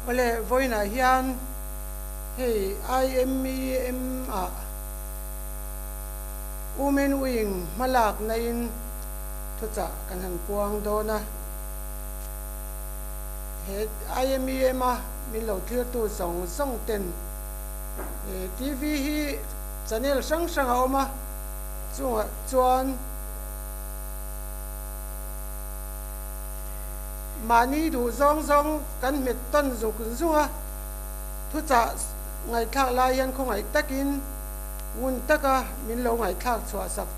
Awle, vawiinah hian hei IMEM ah Women Wing hmalakna in thuchah kan han puang dawn a. He IMEM a min lo thlirtu zawng zawng ten TV hi channel hrang hrang a awm a, chungah chuan Mahni duh zawng zawng kan hmet tawn zuk zung a, thuchah ngaihthlak lai hian khawngaih takin ngun taka min lo ngaihthlak chhuah sak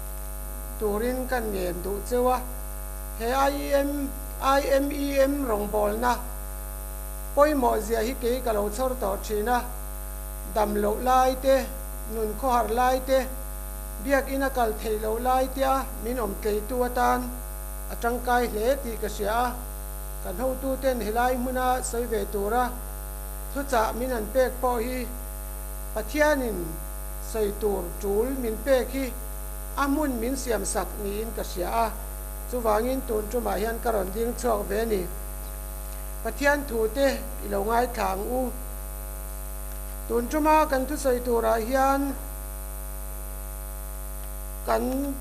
turin kan ngen duh cheu a. He IEM, IMEM rawngbawlna pawimawh zia hi kei ka lo chhawr tawh thin a, dam loh lai te, nun khawhar lai te, biakinn a kal theih loh lai te a min awm tleitu atan A tangkai hle tih ka hria a, kan hotuten helai hmuna sawi ve tura thuchah min han pek pawh hi Pathianin sawi tur tul min pek hi a hmun min siamsak niin ka hria a, chuvangin tun tumah hian ka rawn ding chhuak ve a ni. Pathian thute i lo ngaithla ang u. Tun tuma kan thusawi turah hian kan.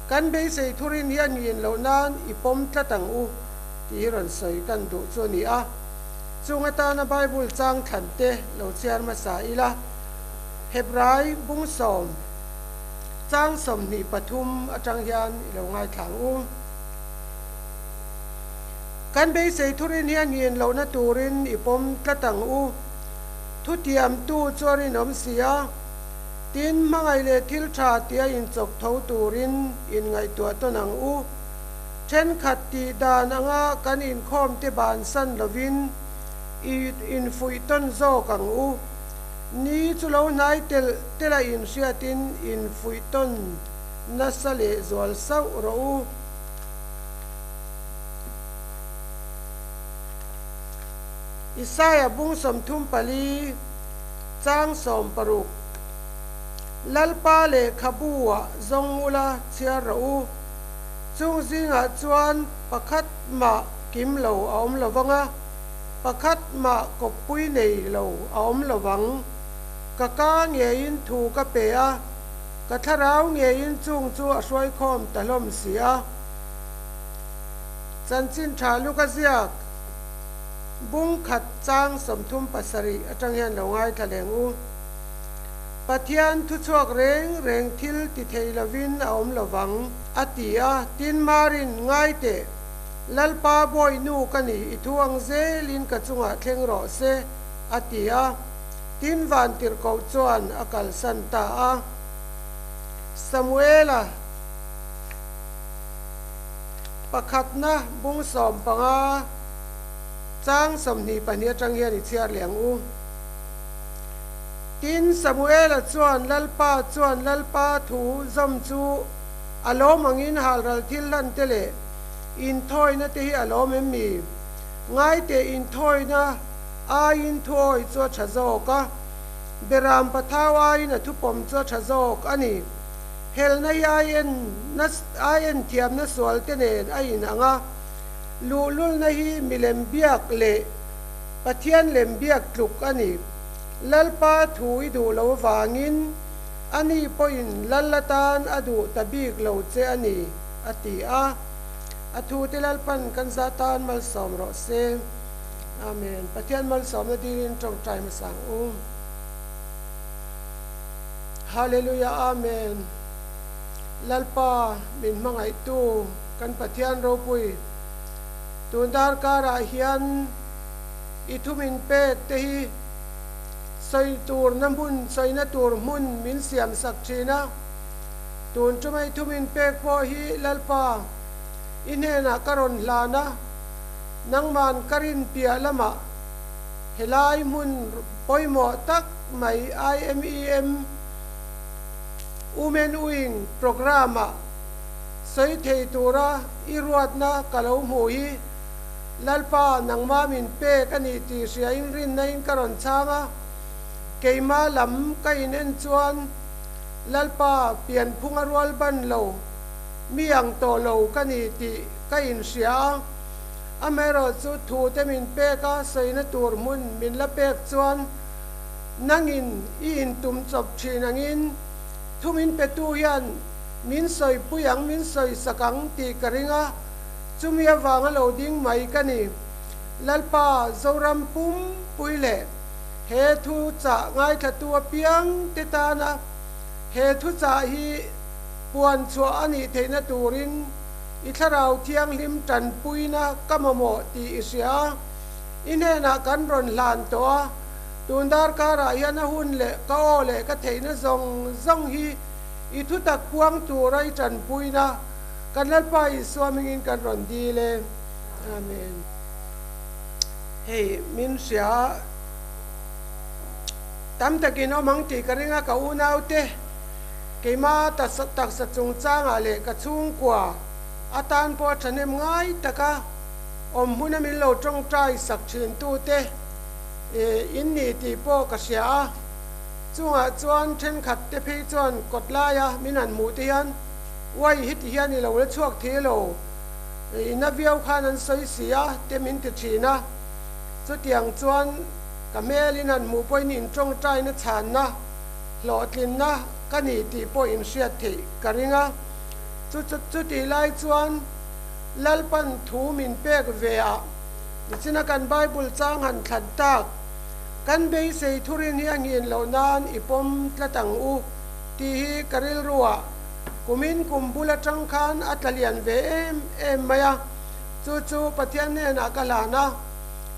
Kan beisei thurin hi a niin loh nan i pawm tlat ang u tih hi rawn sawi kan duh chu a ni a. Chung atana Bible chang thlan te lo chhiar hmasa ila, Hebrai bung sawm chang 23 atang hian i lo ngaithla ang u. Kan beisei thurin hi a niin lohna turin i pawm tlat ang u. Thutiamtu chu a rinawm si a. Tin, hmangaih leh thil tha tia inchawk tho turin inngaihtuah tawn ang u. Thenkhat tih dan anga kan inkhawm te bansan lovin i infuih tawn zawk ang u. Ni chu lo hnai telh telh a inhriatin infuih tawn nasa leh zual sauh rawh u. Isaiah bung 34. Chang 60, Lalpa lehkhabu ah zawng ula chhiar rawh u. Chung zingah chuan pakhat mah kim lo a awm lo vang a, pakhat mah kawppui nei lo a awm lo vang. Ka ka ngeiin thu ka pe a, ka thlarau ngeiin chung chu a hruaikhawm ta hlawm si a. Chanchin tha lu ka ziak. Bung khat chang 37 atang hian lo ngaithla leng u. Pathian thuchhuak reng reng thil ti thei lovin a awm lovang, a ti a. Tin Marin, Ngai teh, Lalpa bawi nu ka ni, i thu ang zelin ka chungah thleng rawh se, a ti a. Tin Vantirhkoh chuan a kalsan ta a. Samuela pakhatna bung 15. Chang 22 atang hian i chhiar leh ang u. Tin, Samuela chuan Lalpa chuan Lalpa thu zawm chu a lawm angin halral thil hlan te leh inthawina te hi a lawm em mi? Ngai teh inthawina aiin thuawi chu a tha zawk a, beram pathau aiin a thupawm chu a tha zawk a ni. Helna hi ai en thiamna sual te nen a inang a. Luhlulna hi milem biak leh Pathian lem biak tluk a ni. Lalpa thu i duh lo vangin ani pawhin Lal atan a duh ta bik lo che a ni, a ti a. A thute Lalpan kan za tan malsawm rawh se. Amen. Pathian malsawmna dilin tawngtai hmasa ang u. Hallelujah Amen. Lalpa min hmangaihtu. Kan Pathian ropui, tun darkarah hian i thu min pek te hi sawi turna hmun, sawina tur hmun min siam sak thin a. Tun tuma i thu min pek pawh hi Lalpa, i hnenah ka rawn hlan a, nangman ka rin piah lamah helai hmun pawimawh tak mai IMEM Women Wing Programme-ah Sawi thei tura i ruatna ka lo hmuh hi Lalpa nangma min pek a ni tih hriain rinnain ka rawn chhang a, keima lam ka in en chuan Lalpa pianphunga rual ban lo mi ang tawh lo ka ni tih ka inhria a. Amaherawhchu thu te min pek a, sawina tur hmun min la pek chuan nangin i intum chawp thin angin thu min petu hian min sawipui ang, min sawisak ang tih ka ring a, chumi avanga lo ding mai ka ni. Lalpa Zoram pumpui leh he thu chah ngaithlatu apiang te tana he thuchah hi puan chhuah a nih theihna turin i thlarau thianghlim tanpuina ka mamawh tih i hria a, i hnenah kan rawn hlan tawh a, tun darkarah hian a hun leh ka aw leh ka theihna zawng zawng hi i thutak puang tura i tanpuina kan Lalpa Isua hmingin kan rawn dil e. Amen. Hei min hria a, tam takin awm ang tih ka ring a, ka unaute keima taksa chungchangah leh ka chhungkua atan pawh a thahnem ngai taka awm hmuna min lo tawngtai sak thintute in ni tih pawh ka hria a, chungah chuan thenkhat te phei chuan kawt laia min han hmuh te hian uai heti hian i lo la chhuak thei lo. Ina viau khan an sawi si a, te min ti thin a. Chutiang chuan ka hmelin han hmuh pawhin intawngtaina chhanna, hlawhtlinna ka ni tih pawh inhriat theih ka ring a. Chu chutih lai chuan Lalpan thu min pek ve a, nichina kan Bible chang han thlan tak, kan beisei thurin hi a nghin loh nan i pawm tlat ang u tih hi ka rilruah Kumin kum bul atang khan a tla lian ve em em mai a, chu chu Pathian hnenah ka hlan a,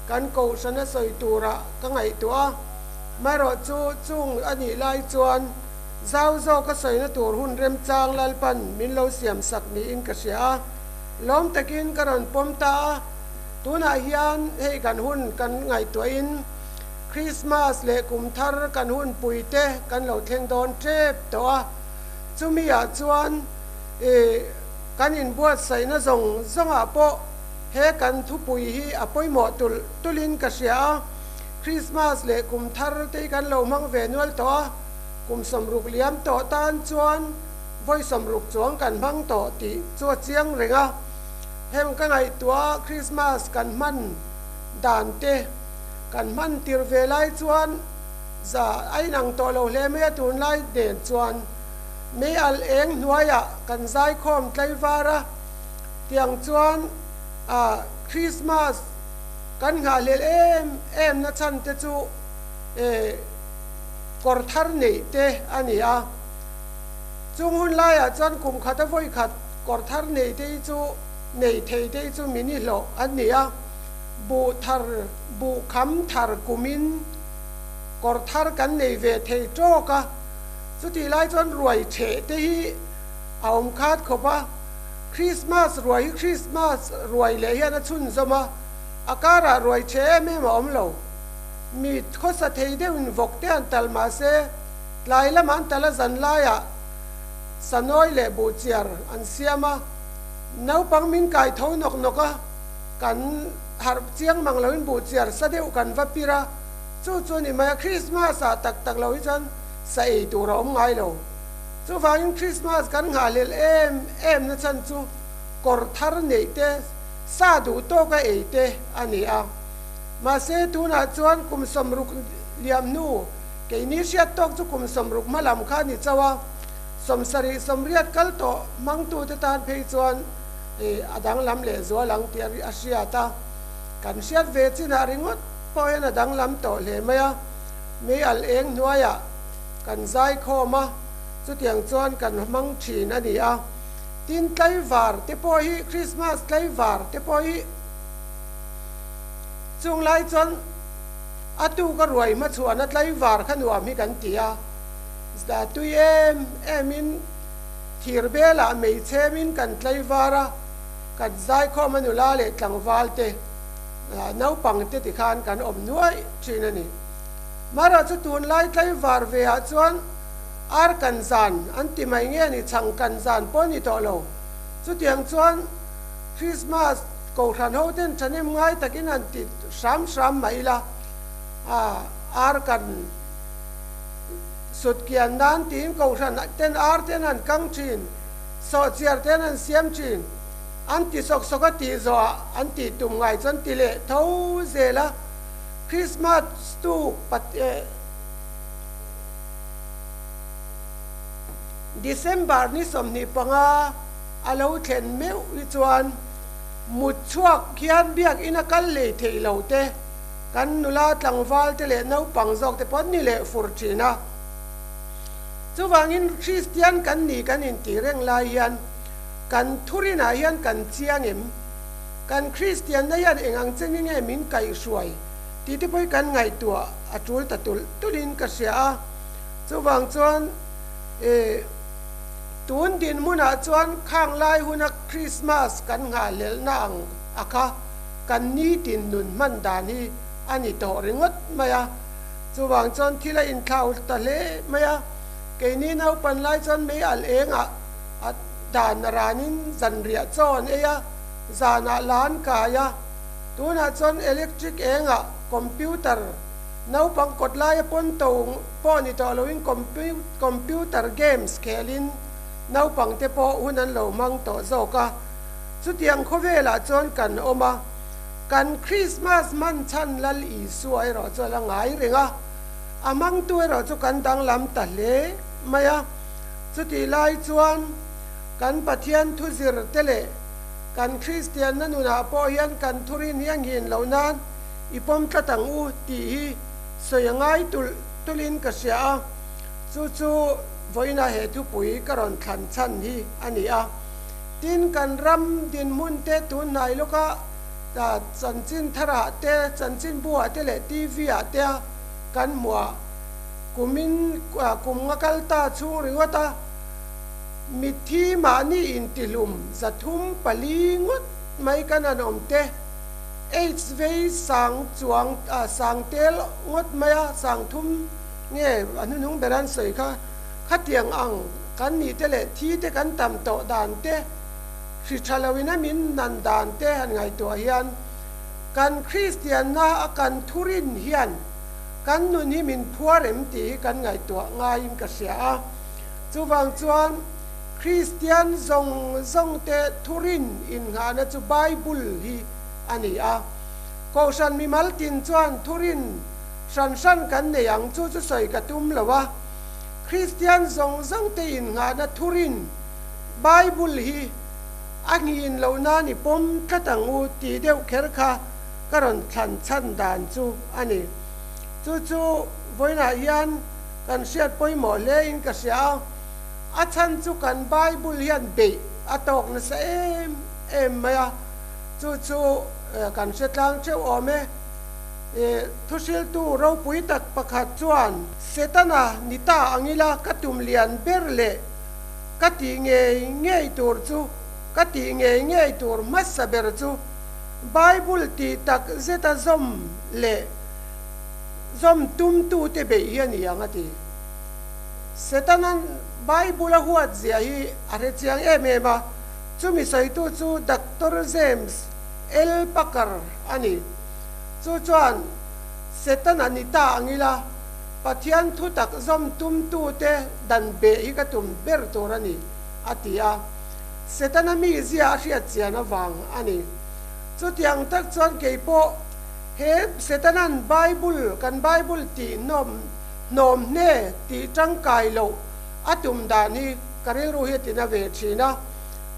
kan kohhrana sawi turah ka ngaihtuah a, marawh chu chung a nih lai chuan zau zawka sawina tur hun remchang Lalpan min lo siam sak niin ka hria a, lawm takin ka rawn pawm ta a, tunah hian hei kan hun kan ngaihtuahin Krismas leh kum thar kan hun puite kan lo thleng dawn tep tawh a. Chumi ah chuan i kan inbuatsaihna zawng zawngah pawh he kan thupui hi a pawimawh tulh tulhin ka hria a, Krismas leh kum thar te hi kan lo hmang ve nual tawh a, kum sawmruk liam tawh tan chuan vawi sawmruk chuang kan hmang tawh tih chu a chiang reng a. Heng ka ngaihtuah a Krismas kan hman dan te kan hman tir ve lai chuan, Za a inang tawh lo hle mai a, tunlai nen chuan mei alh eng hnuaiah kan zaikhawm tlaivar a, tiang chuan ah Christmas kan nghahhlelh em em na chhan te chu eh kawr thar neih te a ni a, chung hun laiah chuan kum khat a vawi khat kawr thar neih te hi chu nei thei te hi chu min i hlawh an ni a, buh thar buh kham thar kumin. Kawr thar kan nei ve thei tawk a, chutih lai chuan ruai chheh te hi a awm khat khawp a, Krismas ruai hi Krismas ruai leh hian a chhunzawm a, a karah ruai chheh em em a awm lo. Mi khawsa thei deuhin vawk te han tal mah se, tlai lamah an tal a zan laiah sanawi leh buhchiar an siam a, naupang min kai tho nawk nawk a, kan harh chiang mang loin buhchiar sa deuh kan va pir a, Chu chu ni mai a, Christmas ah tak tak lo hi chuan sa ei tur a awm ngai lo. Chuvangin Christmas kan nghahhlelh em em na chhan chu kawr thar neih te, sa duh tawka ei te a ni a. Mahse tunah chuan kum sawmruk liam hnu, keini hriat tawk chu kum sawmruk hma lam kha a ni chauh a, sawmsarih sawmriat kal tawh hmangtute tan phei chuan a danglam leh zual ang tih a hriat a. Kan hriat ve chinah ringawt pawh hian a danglam tawh hle mai a, mei alh eng hnuaiah kan zai khawm a, chutiang chuan kan hmang thin a ni a. Tin, tlaivar te pawh hi, Krismas tlaivar te pawh hi chung lai chuan a tuka ruai hmachhuahna tlaivar kha nuam hi kan ti a, zda tui em emin thir belah mei chhemin kan tlaivar a, kan zai khawm a nula leh tlangval te. Naupang te tikhan kan awm nuaih thin a ni. Mara chu tunlai tlaivar ve ah chuan ar kan zan an ti mai nge ni chhang kan zan pawh a ni tawh lo. Chutiang chuan Christmas kohhran ho ten thahnem ngai takin han ti hram hram mah ila ar kan sut kian nan tiin kohhran ten ar ten han kang thin, sawhchiar ten an siam thin. An ti sawk sawk a tih zawhah an tih tum ngai chuan ti leh tho zel a, Christmas tuk December ni 25 a lo thlen meuh hi chuan mut chhuak hian biakinn a kal lei theih lo te, kan nula tlangval te leh naupang zawk te pawh an ni leh fur thin a. Chuvangin Kristian kan ni kan intih reng lai hian kan thurinah hian kan chiang em? Kan Kristianna hian eng ang che nge min kaihhruai tih te pawh hi kan ngaihtuah a tul ta tulh tulhin ka hria a. Chuvang chuan e tun dinhmunah chuan khang lai huna Krismas kan nghahhlelhna ang a kha kan nitin nun hman dan hi a ni tawh ringawt mai a. Chuvang chuan thil a inthlau ta hle mai a. Keini naupan lai chuan mei alh engah a dan a ranin zanriah chaw an ei a, zanah la an kai a. Tunah chuan electric engah computer naupang kawt laia pawn to pawh ni tawh loin computer games khelin naupangte pawh hun an lo hmang tawh zawk a. Chutiang khawvelah chuan kan awm a, kan Krismas hman chhan Lal Isua erawh chu a la ngai reng a, a hmangtu erawh chu kan danglam ta hle mai a. Chutih lai chuan kan Pathian thuzir te leh kan Kristianna nunah pawh hian kan thurin hi a nghin loh nan i pawm tlat ang u tih hi sawi a ngai tulh tulhin ka hria a, chu chu vawiina he thupui ka rawn thlan chhan hi a ni a. Tin, kan ram dinhmun te tun hnai lawka chanchin tharah te, chanchin buah te leh TV ah te a kan hmuah kumin kum nga kal ta chhung ringawt a, mitthi mahni intihlum 304 ngawt mai kan han awm te. Aids vei sang chuang sang tel ngawt mai a, sang thum nge a hnuhnung ber an sawi kha, khatiang ang kan nih te leh thi te kan tam tawh dan te, hri tha lo in a min nan dan te han ngaihtuah hian kan Kristianna a kan thurin hian kan nun hi min phuar em tih hi kan ngaihtuah ngaiin ka hria a. Chuvang chuan Kristian zawng zawng te thurin innghahna chu Bible hi a ni a. Kohhran mimal tin chuan thurin hran hran kan nei ang chu chu sawi ka tum lo a. Kristian zawng zawng te innghahna thurin Bible hi a nghin loh nan i pawm tlat ang u tih deuh kher kha ka rawn thlan chhan dan chu a ni. Chu chu vawiinah hian kan hriat pawimawh hle in ka hria a. A chhan chu kan Bible hian beih a tawk nasa em em mai a, chu chu kan hre tlang theuh awm e. Thuhriltu ropui tak pakhat chuan, Setana ni ta ang ila ka tum lian ber leh ka tih ngei ngei tur chu, ka tih ngei ngei tur hmasa ber chu Bible tih tak zeta zawm leh zawm tumtute beih hi a ni ang a ti. Setana'n Bible a huat zia hi a hre chiang em em a, chumi sawitu chu Doctor James L. Packer a ni. Chu chuan Setana ni ta ang ila, Pathian thutak zawm tumtute dan beh hi ka tum ber tur a ni, a ti a. Setana mi zia a hriat chian avang a ni. Chutiang tak chuan kei pawh he Setana'n Bible, kan Bible tih hnawm, Hnawm hne tih tangkai loh a tum dan hi ka rilru hi a tina ve thin a.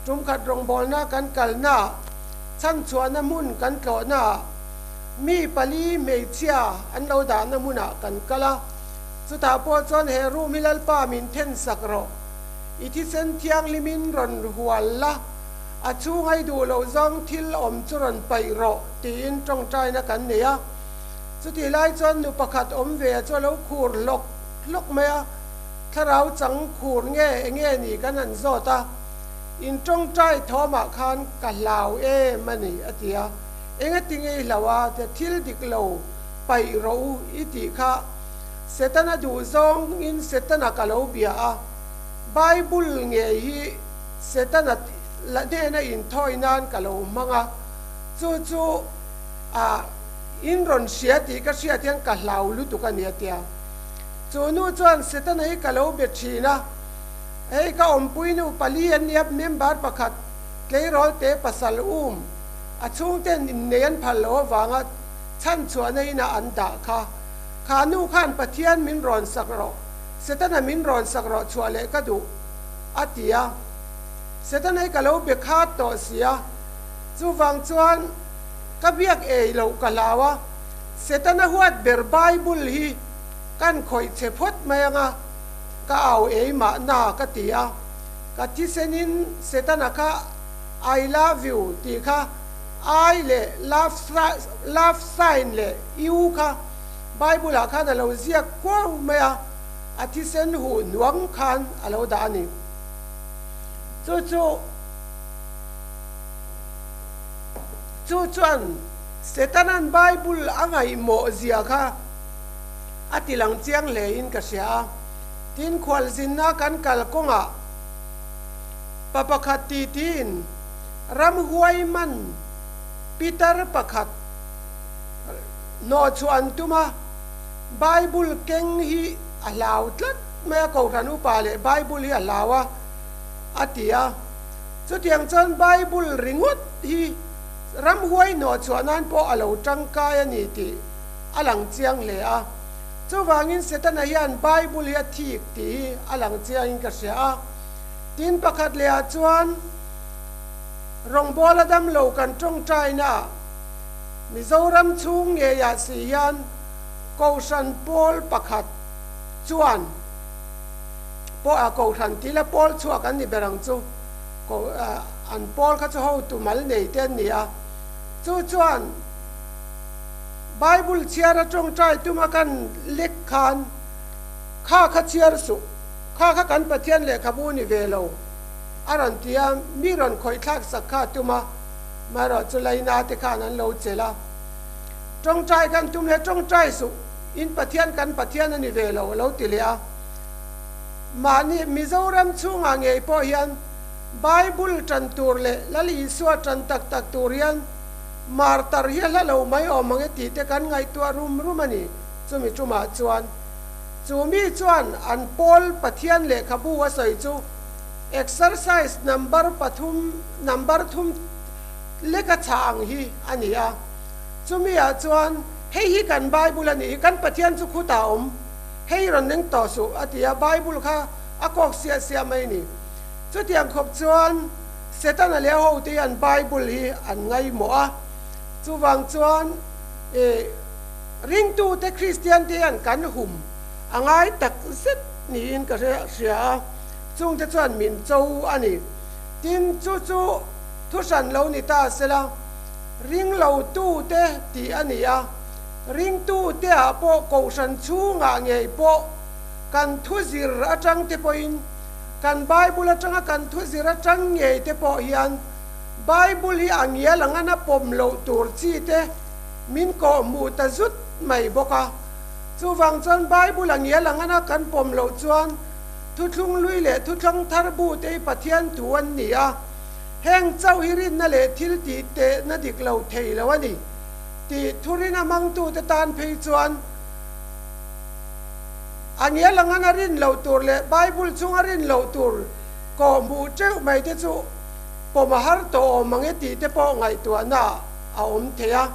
Tumkhat rawngbawlna kan kalnaah, chhanchhuahna hmun kan tlawhnaah mi pali hmeichhia an lo dahna hmunah kan kal a. Chutah pawh chuan he room hi Lalpa min thensak rawh, i thisen thianghlimin rawn hual la, a chhunga i duh loh zawng thil awm chu rawn paih rawh tiin tawngtaina kan nei a. Chutih lai chuan nu pakhat awm ve chu a lo khur hlawk hlawk mai a, thlarau chang khur nge enge ni kan han zawt a, in tawngtai thawmah khan ka hlau em a ni a ti a, engati nge i hlau a tia thil dik lo paih rawh u i tih kha Setana duh zawngin Setana ka lo bia a, Bible ngei hi Setana la hnena inthawi nan ka lo hmang a, chu chu a. In rawn hria tih ka hriat hian ka hlau lutuk a ni a tia. Chu nu chuan Setana hi ka lo be thin a, hei ka awmpui nu pali an nia, member pakhat Tleirawl te pasal um a chhungten innei an phal loh avanga chhanchhuahna inah an dah kha. Kha nu khan Pathian min rawn sak rawh, Setana min rawn sak rawh chhuah leh ka duh, a ti a. Setana hi ka lo be khat tawh si a, chuvang chuan ka biak ei loh ka hlau a, Setana huat ber Bible hi kan khawih che phawt mai anga ka au ei mahna ka ti a. Ka thisenin Setana kha I love you tih kha I leh love love sign leh U kha Bible ah khan a lo ziak kuau mai a, a thisen huh hnuang khan a lo dah a ni. Chu chu chu chuan Setanan Bible a ngaihmawh zia kha a ti lang chiang hle in ka hria a. Tin khualzinna kan kal kawngah pa pakhat titiin ramhuai man pitar pakhat hnawhchhuah an tum a, Bible keng hi a hlau tlat mai a, Kohhran upa leh Bible hi a hlau a, a ti a. Chutiang chuan Bible ringawt hi ramhuai hnawhchhuah nan pawh a lo tangkai a ni tih a lang chiang hle a. Chuvangin Setana hian Bible hi a thik tih hi a lang chiangin ka hria a. Tin pakhat lehah chuan rawngbawla damlo kan tawngtaina Mizoram chhung ngeiah si hian Kohhran pawl pakhat chuan pawh a Kohhran tila pawl chhuak an ni ber ang chu. An pawl kha chu hotu mal nei te an ni a. Chu chuan Bible chhiar a tawngtai tuma kan lek khan kha kha chhiar suh, kha kha kan Pathian lehkhabu ni ve lo a rawn ti a, mi rawn khawih thlak sak kha a tum a, maherawh chu Laina te khan an lo chelh a. Tawngtai kan tum leh tawngtai suh, in Pathian kan Pathian a ni ve lo a lo ti leh a. Mahni Mizoram chhungah ngei pawh hian Bible tan tur leh Lal Isua tan tak tak tur hian Martar hi a hla lo mai awm ang e tih te kan ngaihtuah rum rum a ni. Chumi tumah chuan chu mi chuan an pawl Pathian lehkhabu a sawi chu exercise number pathum number thum leka chhah ang hi a ni a. Chumi ah chuan hei hi kan Bible a nih hi, kan Pathian chu khutah a awm, hei rawn neng tawh suh a ti a, Bible kha a kawk siah siah mai a ni. Chutiang khawp chuan Setana leh a hote hi an Bible hi an ngaihmawh a, chuvang chuan eh ringtute Kristian te hian kan hum a ngai tak zet niin ka hria a, chungte chuan min cho a ni. Tin, chu chu thu hran lo ni ta sela, ringlotute tih a ni a, ringtute ah pawh kohhran chhungah ngei pawh kan thu zir atang te pawhin Kan Bible atanga kan thu zir atang ngei te pawh hian Bible hi a ngial ang an a pawm loh tur chi te min kawh hmuh ta zut mai bawk a. Chuvang chuan Bible a ngial ang an a kan pawm loh chuan thuthlung lui leh thuthlâng thar bu te hi Pathian thu an ni a, heng chauh hi rinna leh thil tih tehna dik lo thei lo a ni tih thurin a hmangtute tan phei chuan A ngial angan a rin loh tur leh Bible chung a rin loh tur kawh hmuh teuh mai te chu pawm a har tawh awm ang e tih te pawh ngaihtuahna a awm thei a.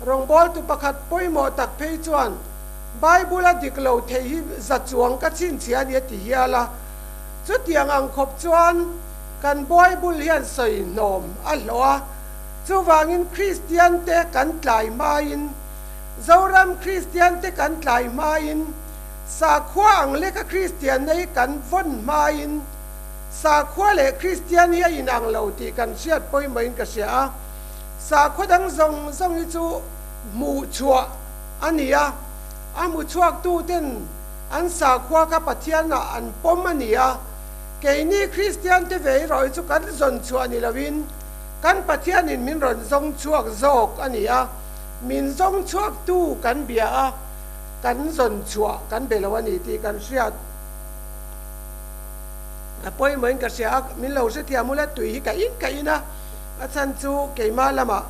Rawngbawltu pakhat pawimawh tak phei chuan Bible a dik lo thei hi za chuang ka chhinchhiah a ni a ti hial a. Chutiang ang khawp chuan kan Bible hian sawi hnawm a hlawh a. Chuvangin Kristian te kan tlai hmain Zoram Kristian te kan tlai hmain, sakhua ang leka Kristianna hi kan vawn hmain, sakhua leh Kristian hi a inang lo tih kan hriat pawimawhin ka hria a. Sakhua dang zawng zawng hi chu hmuh chhuah a ni a, a hmu chhuaktu ten an sakhua kha Pathianah an pawm a ni a. Keini Kristian te ve erawh hi chu kan zawn chhuah ni loin kan Pathianin min rawn zawng chhuak zawk a ni a. Min zawng chhuaktu kan bia a, kan zawn chhuah kan be lo a ni tih kan hriat. A pawimawhin ka hria a, min lo hrethiam ula tui hi ka in ka in a, a chhan chu keimah lamah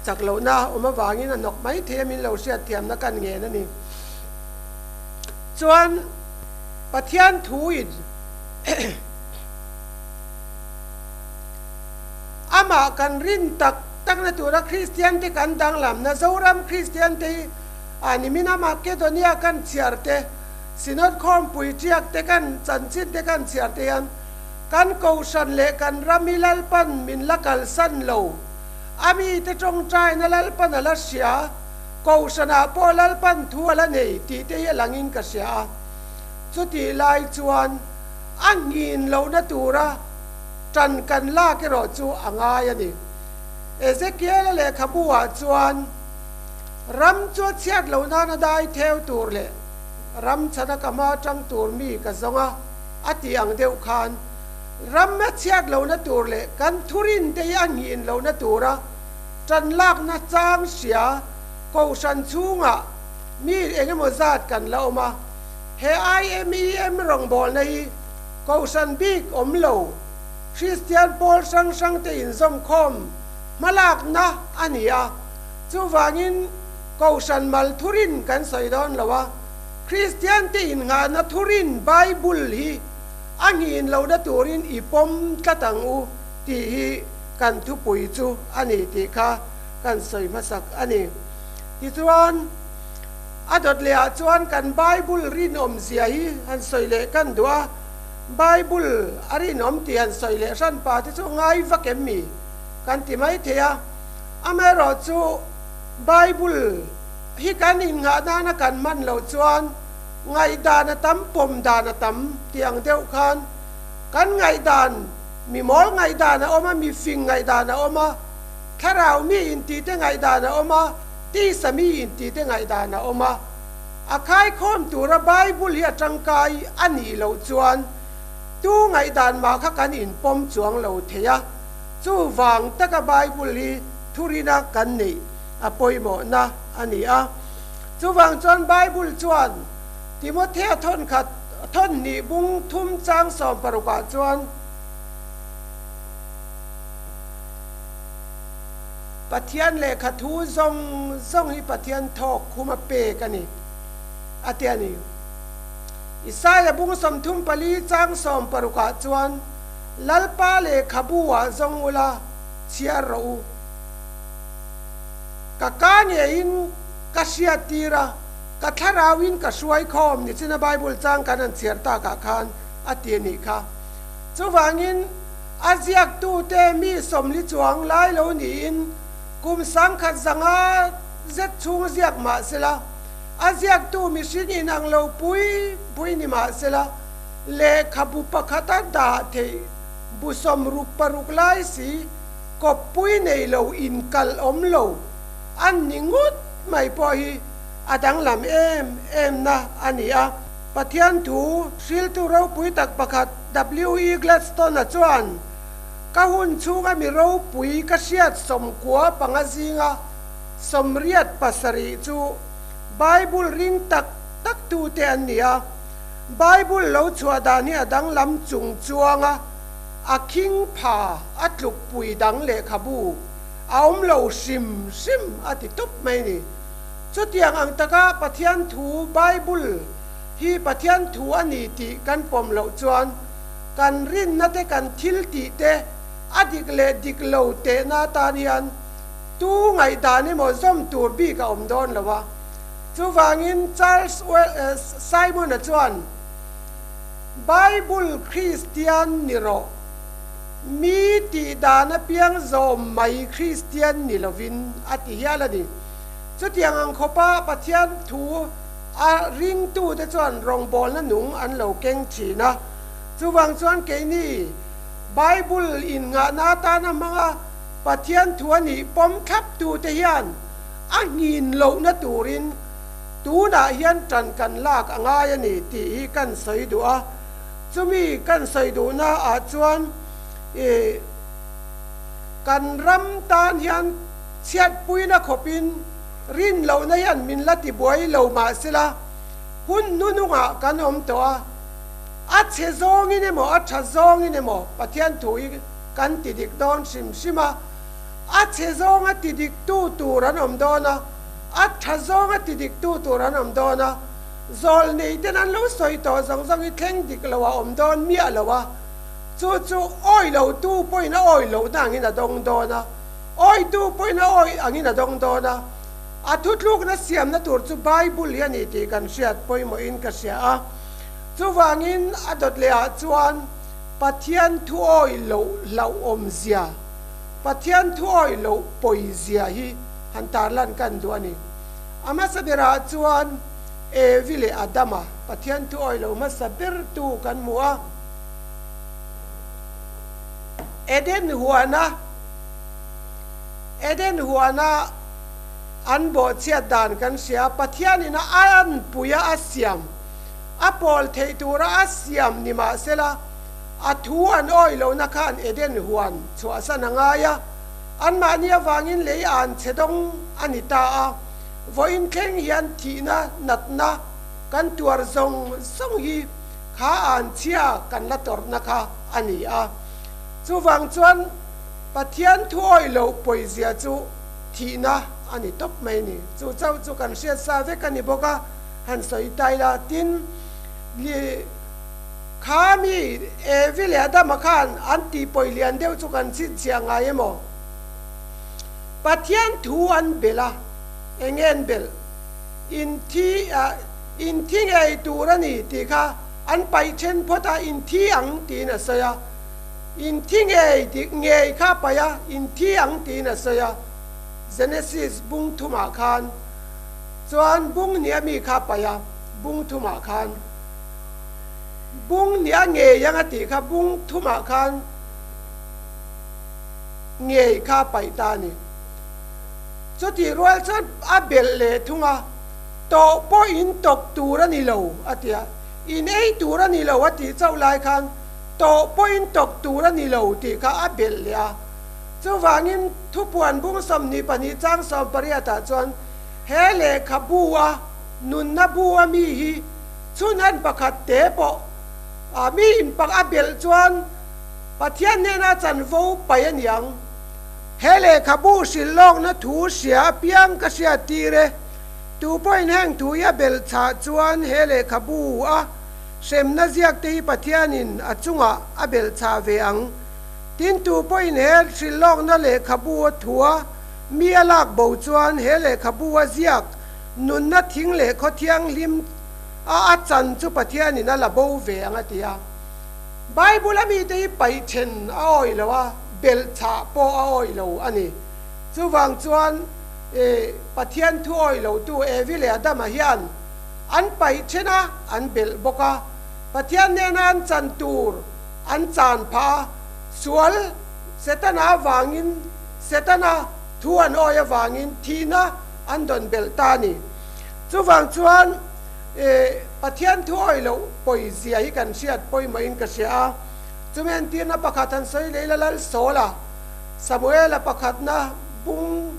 chak lohna awm avangin a hnawk mai thei a, min lo hriatthiamna kan ngen a ni. Chuan Pathian thuin. Amah kan rin tak takna tura Kristiante kan danglamna Zoram Kristiante hi a nimina Makedonia kan chhiar te, Synod khawmpui tiak te kan chanchin te kan chhiar te hian kan kohhran leh kan ram hi Lalpan min la kalsan lo. A mite tawngtaina Lalpan a la hria, kohhranah pawh Lalpan thu a la nei tih te hi a langin ka hria a. Chutih lai chuan a nghin lohna tura ṭan kan lak erawh chu a ngai a ni. Ezekiel-a lehkhabu-ah chuan ram chu a chhiat loh nan a dai theu tur leh ram chhana ka hma ṭang tur mi ka zawng a, a tih ang deuh khan ram a chhiat lohna tur leh kan thurin te hi a nghin lohna tura ṭan lakna chang hria kohhran chhungah mi eng emaw zat kan la awm a. He IMEM rawngbawlna hi kohhran bik awm lo Kristian pawl hrang hrang te inzawmkhawm hmalakna a ni a, chuvangin kohhran mal thurin kan sawi dawn lo a, Kristian te innghahna thurin Bible hi a nghin lohna turin i pawm tlat ang u tih hi kan thupui chu a ni tih kha kan sawi hmasak a ni. Tichuan. A dawt leh ah chuan kan Bible rinawm zia hi han sawi leh kan duh a, Bible a rinawm tih han sawi leh hran pa te chu ngai vak em mi kan ti mai thei a. Amaherawh chu Bible hi kan innghah nana kan hman loh chuan ngaihdan a tam, pawm dan a tam tih ang deuh khan kan ngaihdan, mi mawl ngaihdan a awm a, mi fing ngaihdan a awm a, thlarau mi intihte ngaihdan a awm a, Tisa mi inti te ngaihdan a awm a, a khaikhawm tura Bible hi a tangkai a nih loh chuan tu ngaihdan mah kha kan inpawm chuang lo thei a, chuvang taka Bible hi thurina kan neih a pawimawhna a ni a. Chuvang chuan Bible chuan Timothea thawnkhat thawnhnih bung thum chang sawmparukah chuan, Pathian lehkha thu zawng zawng hi Pathian thawk khum a pek a ni, a ti a ni. Isaia bung 34 chang 60 ah chuan, Lalpa lehkhabu ah zawng ula chhiar rawh u. Ka ka ngeiin ka hriat tir a, ka thlarauin ka hruai khawm nichina Bible chang kan han chhiar takah khan a ti a nih kha. Chuvangin, A ziaktute mi 40 chuang lai lo niin kum 1500 zet chhung ziak mah sela, a ziaktu mihring inang lo pui pui ni mah sela, lehkhabu pakhata dah theih bu 66 lai si kawppui nei lo inkalh awm lo an ni ngut mai pawh hi a danglam em em na a ni a. Pathian thu hriltu ropui tak pakhat W. E. Gladstone-a chuan, Ka hun chhunga mi ropui ka hriat 95 zinga 87 chu Bible ring tak tak tute an ni a. Bible lo chhuah dan hi a danglam chung chuanga a khing pha a tlukpui dang lehkhabu a awm lo hrim hrim a ti tawp mai ni. Chutiang ang taka Pathian thu Bible hi Pathian thu a ni tih kan pawm loh chuan kan rinna te kan thil tih te a dik leh dik lo tehna atan hian tu ngaihdan emaw zawm tur bik a awm dawn lo a. Chuvangin Charles Simon-a chuan, Bible Kristian ni rawh, mi tih dan apiang zawm mai Kristian ni lovin a ti hial a ni. Chutiang ang khawpa Pathian thu A ringtute chuan rawngbawlna nung an lo keng thin a. Chuvang chuan keini Bible innghahna atana hmanga Pathian thu a nih pawm thlaptute hian a nghin lohna turin tunah hian ṭan kan lak a ngai a ni tih hi kan sawi duh a. Chumi kan sawi duhna ah chuan i kan ram tan hian chhiatpuina khawpin Rin lohna hian min la ti buai lo mah sela, hun hnunungah kan awm tawh a, a chhe zawngin emaw a tha zawngin emaw Pathian thu hi kan ti dik dawn hrim hrim a, a chhe zawnga ti diktu tur an awm dawn a, a tha zawnga ti diktu tur an awm dawn a, zawlneiten an lo sawi tawh zawng zawng hi thleng dik lo a awm dawn miah lo a. Chu chu awi lotu pawhin a awi lohna angin a dawng dawn a, awitu pawhin a awi angin a dawng dawn a. A thutlukna siamna tur chu Bible hi a ni tih kan hriat pawimawhin ka hria a. Chuvangin a dawt lehah chuan Pathian thu awi loh hlauhawmzia, Pathian thu awi loh pawizia hi han tarlan kan duh a ni. A hmasa berah chuan Evi leh Adama Pathian thu awi lo hmasa bertu kan hmu a. Eden huana Eden huana an bawhchhiat dan kan hria. Pathianin a anpuia a siam, a pawl theih tura a siam ni mahsela a thu an awi lohna khan Eden huan chhuahsan a ngai a. Anmahni avangin lei an chhe dawng a ni ta a. Vawiin thleng hian thihna natna kan tuar zawng zawng hi kha an chhia kan la tawrhna kha a ni a. Chuvang chuan Pathian thu awih loh pawizia chu thihna a ni tawp mai ni. Chu chauh chu kan hriat sa vek a ni bawk a, han sawi ta ila. Tin, kha mi Evi leh Adama khan an tih pawi lian deuh chu kan chhinchhiah ngai emaw? Pathian thu an belh a, eng nge an belh? Inthi inthi ngei tur a ni tih kha an paih then phawt a, inthi ang tiin a sawi a. Inthi ngei tih ngei kha a paih a, inthi ang tiin a sawi a. Genesis bung thumah khan chuan bung hnih a mi kha a paih a, bung thumah khan bung hnih a ngei ang a tih kha bung thumah khan ngei kha a paih ta a ni. Chutih rual chuan a belh leh thung a, Tawh pawh in tawk tur a ni lo a ti a, in ei tur a ni lo a tih chauh lai khan tawh pawh in tawk tur a ni lo tih kha a belh leh a. Chuvangin thupuan bung 22 chang 18 ah chuan he lehkhabu a nunna bu a mi hi chhunhan pakhat te pawh a mi in pak a belh chuan Pathian hnena chanvo paih a niang. He lehkhabu hrilh lawkna thu hria apiang ka hriat tir e. Tu pawhin heng thu hi a belh chhah chuan he lehkhabu a hremna ziak te hi Pathianin a chungah a belh chhah ve ang. Tin, tu pawhin he hrilh lawkna lehkhabu a thua mi a lak bo chuan he lehkhabu a ziak nunna thing leh khaw thianghlim a a chan chu Pathianin a la bo ve ang a ti a. Bible a mite hi paih then a awih lo a, belh chah pawh a awih lo a ni. Chuvang chuan Pathian thu awih lotu Evi leh Adama hian an paih then a, an belh bawk a. Pathian nena an chan tur an chan phah a, sual Setana avangin Setana thu an awih avangin thihna an dawn belh ta a ni. Chuvang chuan Pathian thu awih loh pawi zia hi kan hriat pawimawhin ka hria a, chumi entirna pakhat han sawi leh ila Lal Sawla, Samuela pakhatna bung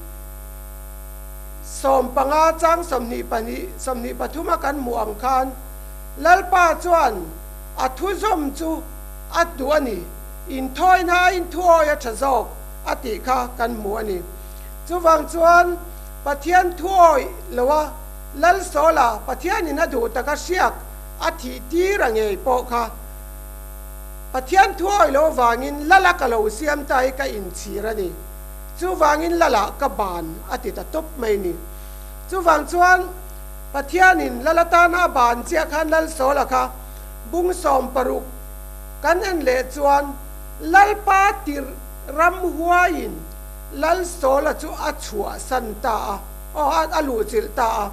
15 chang 22, 23 a kan hmuh ang khan Lalpa chuan a thu zawm chu a duh a ni, inthawina a inthuawi a tha zawk a tih kha kan hmu a ni. Chuvang chuan Pathian thu awih lo a Lal Sawla Pathianin a duh taka hriak a thih tir a ngei pawh kha Pathian thu awih lo vangin Lala ka lo siam ta hi ka inchhir a ni. Chuvangin Lala ka ban a ti ta tawp mai ni. Chuvang chuan Pathianin Lala tana a ban chiah khan Lal Sawla kha bung 16 kan en leh chuan Lalpa tirh ram huaiin Lal Sawla chu a chhuahsan ta a. Aw a luhchilh ta a.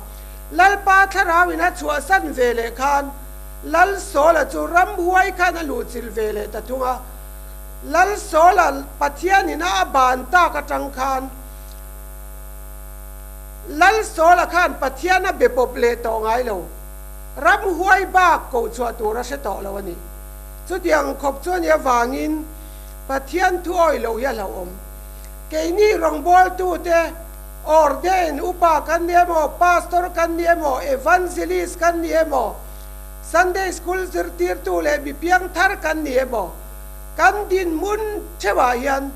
Lalpa thlarauin a chhuahsan ve leh khan Lal Sawla chu ramhuai khan a luhchilh ve leh ta thung a. Lal Sawla Pathianin a a ban tak atang khan Lal Sawla khan Pathian a be pawp leh tawh ngai lo. Ramhuai bak koh chhuah tur a hre tawh lo a ni. Chutiang khawp chu a nih avangin Pathian thu awih loh hi a hlauhawm. Keini rawngbawltute Ordain upa kan ni emaw, pastor kan ni emaw, evangelist kan ni emaw, Sunday school zirtirtu leh mi piangthar kan ni emaw, kan dinhmun theuhah hian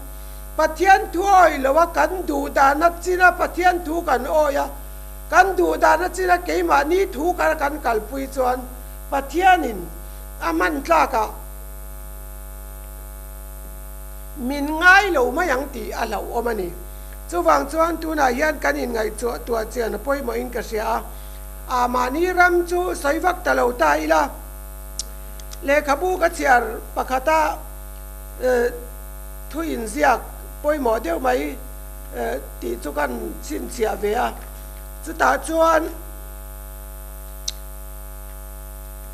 Pathian thu awih lo a, kan duh dana china Pathian thu kan awih a, kan duh dana china keimahni thu kar kan kalpui chuan Pathianin a hman tlakah. min ngai lo mai ang tih a hlauhawm a ni. Chuvang chuan tunah hian kan inngaihtuah tuah chian a pawimawhin ka hria a, a mahni ram chu sawi vak ta lo ta ila, lehkhabu ka chhiar pakhata thu inziak pawimawh deuh mai tih chu kan chhinchhiah ve a, chutah chuan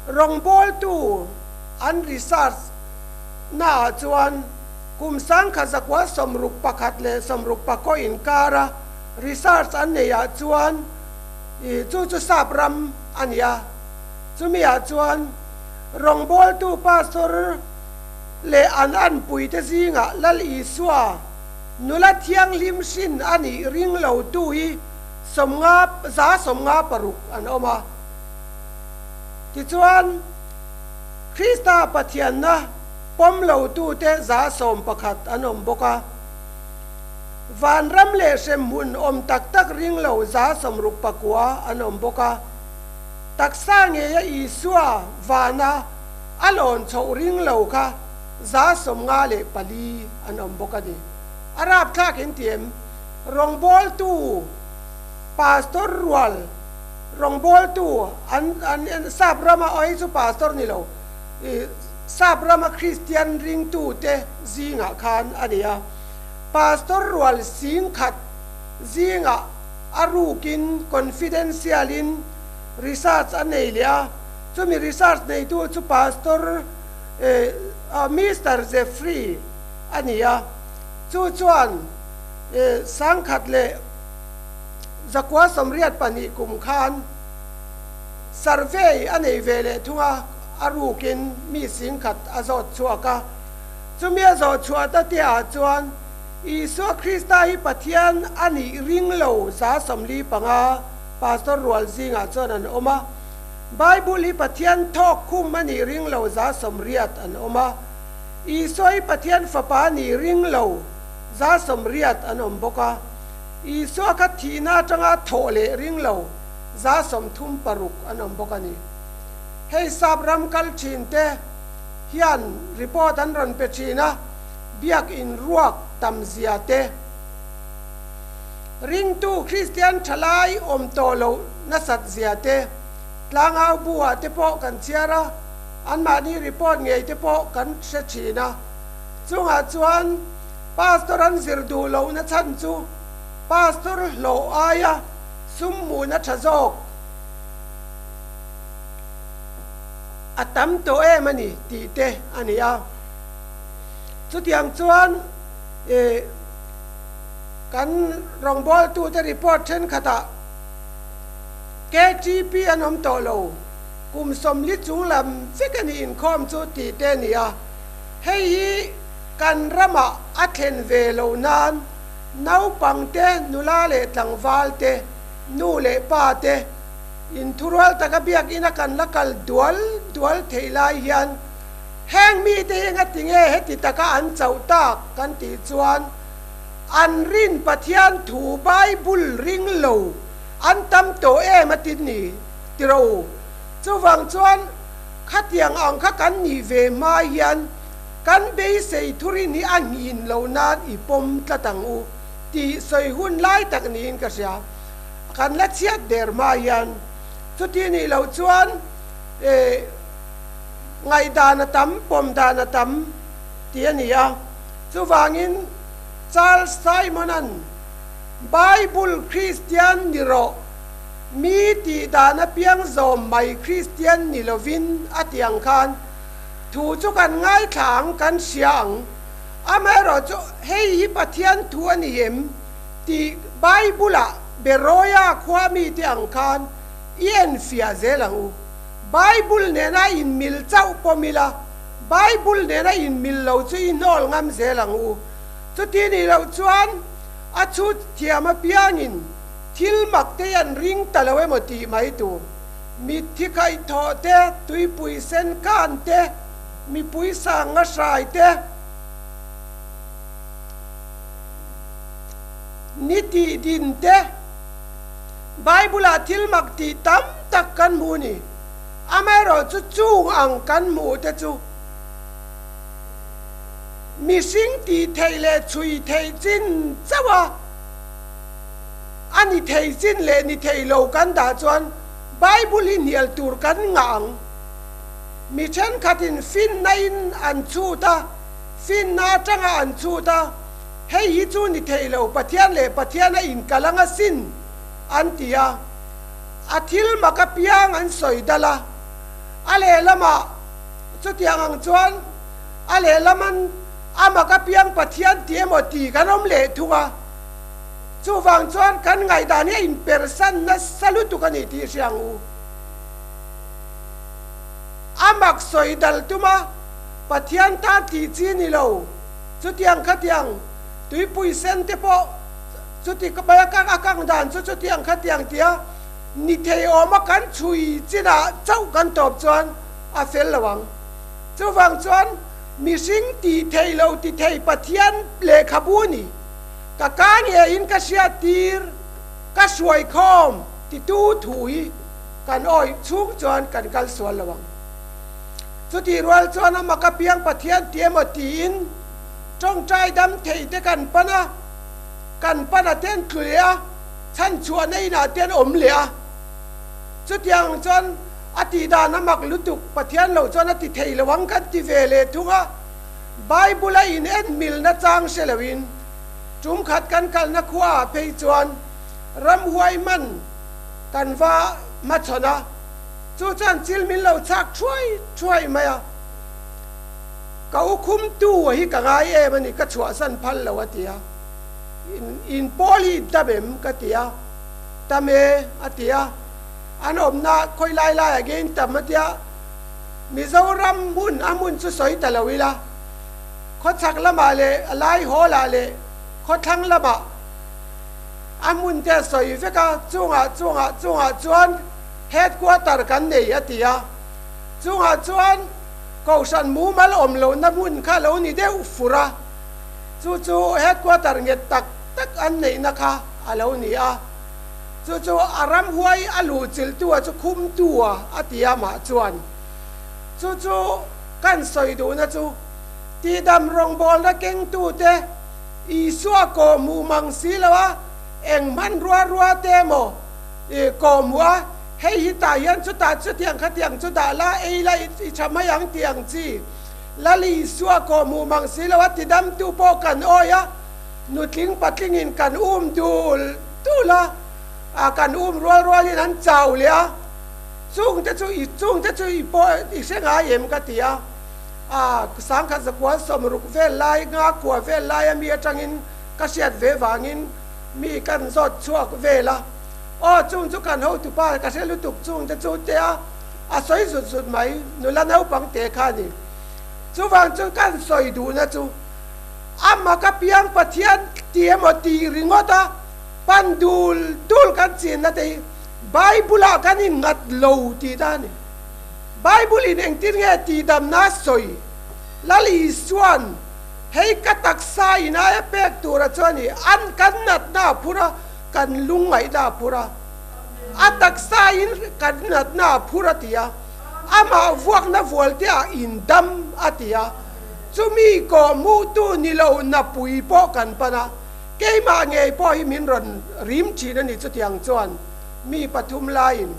rawngbawltu an research naah chuan kum sangkhat zakua 61 leh 60 inkara research an neihah chuan ih chu chu sap ram a ni a, chumiah chuan rawngbawltu pastor leh an anpuite zingah Lal Isua nula thianghlim hrin a nih ring lotu hi 50 56 an awm a. Tichuan, Krista Pathianna pawm lotute 11% an awm bawk a. Vanram leh hremhmun awm tak tak ring lo 69% an awm bawk a. Taksa ngeia Isua vana a lawn chhoh ring lo kha 54% an awm bawk a ni. A rapthlak in ti em? Rawngbawltu Pastor rual rawngbawltu an an sap rama aw hei chu pastor ni lo ih sap rama Kristian ringtute zingah khan a ni a. Pastor rual 10,000 zingah a rukin confidential in research a nei leh a, chumi research neitu chu Pastor eh Mister Jeffrey a ni a, chu chuan eh 1982 kum khan survey a nei ve leh thung a, a rukin mi 10,000 a zawt chhuak a, chumi a zawh chhuah ta te ah chuan Isua Krista hi Pathian a nih ring lo 45 Pastor rual zingah chuan an awm a, Bible hi Pathian thawk khum a nih ring lo 80% an awm a, Isua hi Pathian Fapa a nih ring lo 80% an awm bawk a, Isua kha thihna atanga thawh leh ring lo 36% an awm bawk a ni. Hei sap ram kal thin te hian report an rawn pe thin a, biakin ruak tam zia te, ringtu Kristian thalai awm tawh loh nasat zia te, tlangau buah te pawh kan chhiar a, anmahni report ngei te pawh kan hre thin a. Chungah chuan Pastor an zir duh lohna chhan chu Pastor hlawh aia sum hmuhna tha zawk a tam tawh em a ni tih te a ni a. Chutiang chuan ih kan rawngbawltute report thenkhatah KTP an awm tawh lo, kum 40 chung lam vek a nih inkhawm chu tih te a ni a. Hei hi kan ramah a thlen ve lo nan naupangte, nula leh tlangvalte, nu leh pa te inthurual taka biakina kan la kal dual dual theih lai hian Heng mite hi enga tinge heti taka an chauh tak kan tih chuan an rin Pathian thu Bible ring lo an tam tawh em a ti ni tiro. Chuvang chuan khatiang ang kha kan nih ve hma hian kan beisei thurin hi a nghin lo nan i pawm tlat ang u tih sawi hun lai tak niin ka hria. Kan la chhiat der hma hian chuti nih loh chuan eh. Ngaihdan a tam, pawm dan a tam tih a ni a. Chuvangin Charles Simon-a'n Bible Kristian ni rawh, mi tih dan apiang zawm mai Kristian ni lovin a tih ang khan thu chu kan ngaithla ang, kan hria ang. Amaherawhchu hei hi Pathian thu a ni em tih Bible-ah Beroia khua mite ang khan i enfiah zel ang u. Bible nena inmil chauh pawm ila, Bible nena inmil lo chu i hnawl ngam zel ang u. Chuti nih loh chuan a chhut thiam apiangin thil mak te hi an ring ta lo emaw tih mai tur. Mitthi kaihthawh te, tuipui sen kan te, mipui sang nga hrai te, ni tih din te, Bible-ah thil mak tih tam tak kan hmu ni. Amaherawhchu chung ang kan hmuh te chu Mihring tih theih leh chhui theih chin chauh a, a ni thei chin leh ni thei lo kan dah chuan Bible hi hnial tur kan ngah ang. Mi thenkhatin finna in an chhut a, finna atanga an chhut a, hei hi chu ni thei lo, Pathian leh Pathian a inkal anga sin an ti a, a thil mak apiang an sawi dal a, a lehlamah chutiang ang chuan a lehlaman a mak apiang Pathian ti emaw ti kan awm leh thung a, chuvang chuan kan ngaihdan hi a inpersan nasa lutuk a ni tih hria ang u. A mak sawi dal tum a, Pathian tan tih chi ni lo, chutiang khatiang tuipui sen te pawh chuti mai a kang a kang dan chu chutiang khatiang tia ni thei awma kan chhui chinah chauh kan tawp chuan a fel lo ang. Chuvang chuan mihring tih thei lo ti thei Pathian lehkhabu ni. Ka ka ngeiin ka hriattir, ka hruaikhawm titu thu hi kan awih chhung chuan kan kal sual lo ang. Chutih rual chuan amah ka piang Pathian ti emaw tiin tawngtai dam thei te kan pan a, kan pan a ten tlu leh a, chhanchhuahna inah ten awm leh a. Chutiang chuan a tih dan a mak lutuk, Pathian lo chuan a ti thei lo ang kan ti ve leh thung a, Bible a in en milna chang hre loin tum khat kan kalna khua ah phei chuan ramhuai man kan va hmachhawn a, chu chuan chil min lo chhak thuai thuai mai a, ka u khum tu hi ka ngai em a ni, ka chhuahsan phal lo a ti a, in in pawl hi in tam em ka ti a, tam e a ti a, an awmna khawi lai lai ah nge in tam a tia, Mizoram hmun a hmun chu sawi ta lo ila, khawchhak lamah leh a lai hawl ah leh khawthlang lamah a hmun te a sawi vek a, chungah chungah chungah chuan headquarter kan nei a ti a, chungah chuan kohhran mumal awm lohna hmun kha lo ni deuh fur a, chu chu headquarter nghet tak tak an neihna kha a lo ni a, chu chu a ramhuai a luhchilhtu a chu khumtu a a ti a mah chuan chu chu kan sawi duhna chu tihdam rawngbawlna kengtute Isua kawh hmuh mang si lo a, eng hmanrua rua te emaw i kawh hmuh a, hei hi tah hian chutah chutiang khatiang chu dah la, ei la i tha mai ang tih ang chi. Lal Isua kawh hmuh mang si lo a, tidamtu pawh kan awi a, nutling patlingin kan um dul dul a, a kan um rual rualin an chau leh a, chungte chu i chungte chu i pawh i hre ngai em ka ti a. A sangkhat zakua sawmruk vel lai nga kua vel lai a mi atangin ka hriat ve vangin mi kan zawt chhuak vel a, aw chung chu kan hotupa ka hre lutuk chung te chu tia a sawi zut zut mai nula naupang te kha a ni. Chuvang chu kan sawi duhna chu ama ka piang Pathian ti emaw tih ringawt a pan dul dul kan chinna te hi Bible ah kan innghat lo tih ta a ni. Bible in engtin nge tihdamna a sawi? Lal Isua'n, Hei ka taksa in aia pek tura chuan i an kan natna a phur a, kan lungngaihna a phur a. A taksa in kan natna a phur a ti a, amah vuakna vualte ah in dam a ti a. Chumi kawhhmuhtu ni lo napui pawh kan pan a, keimah ngei pawh hi min rawn rim thin a ni chutiang chuan mi pathum laiin.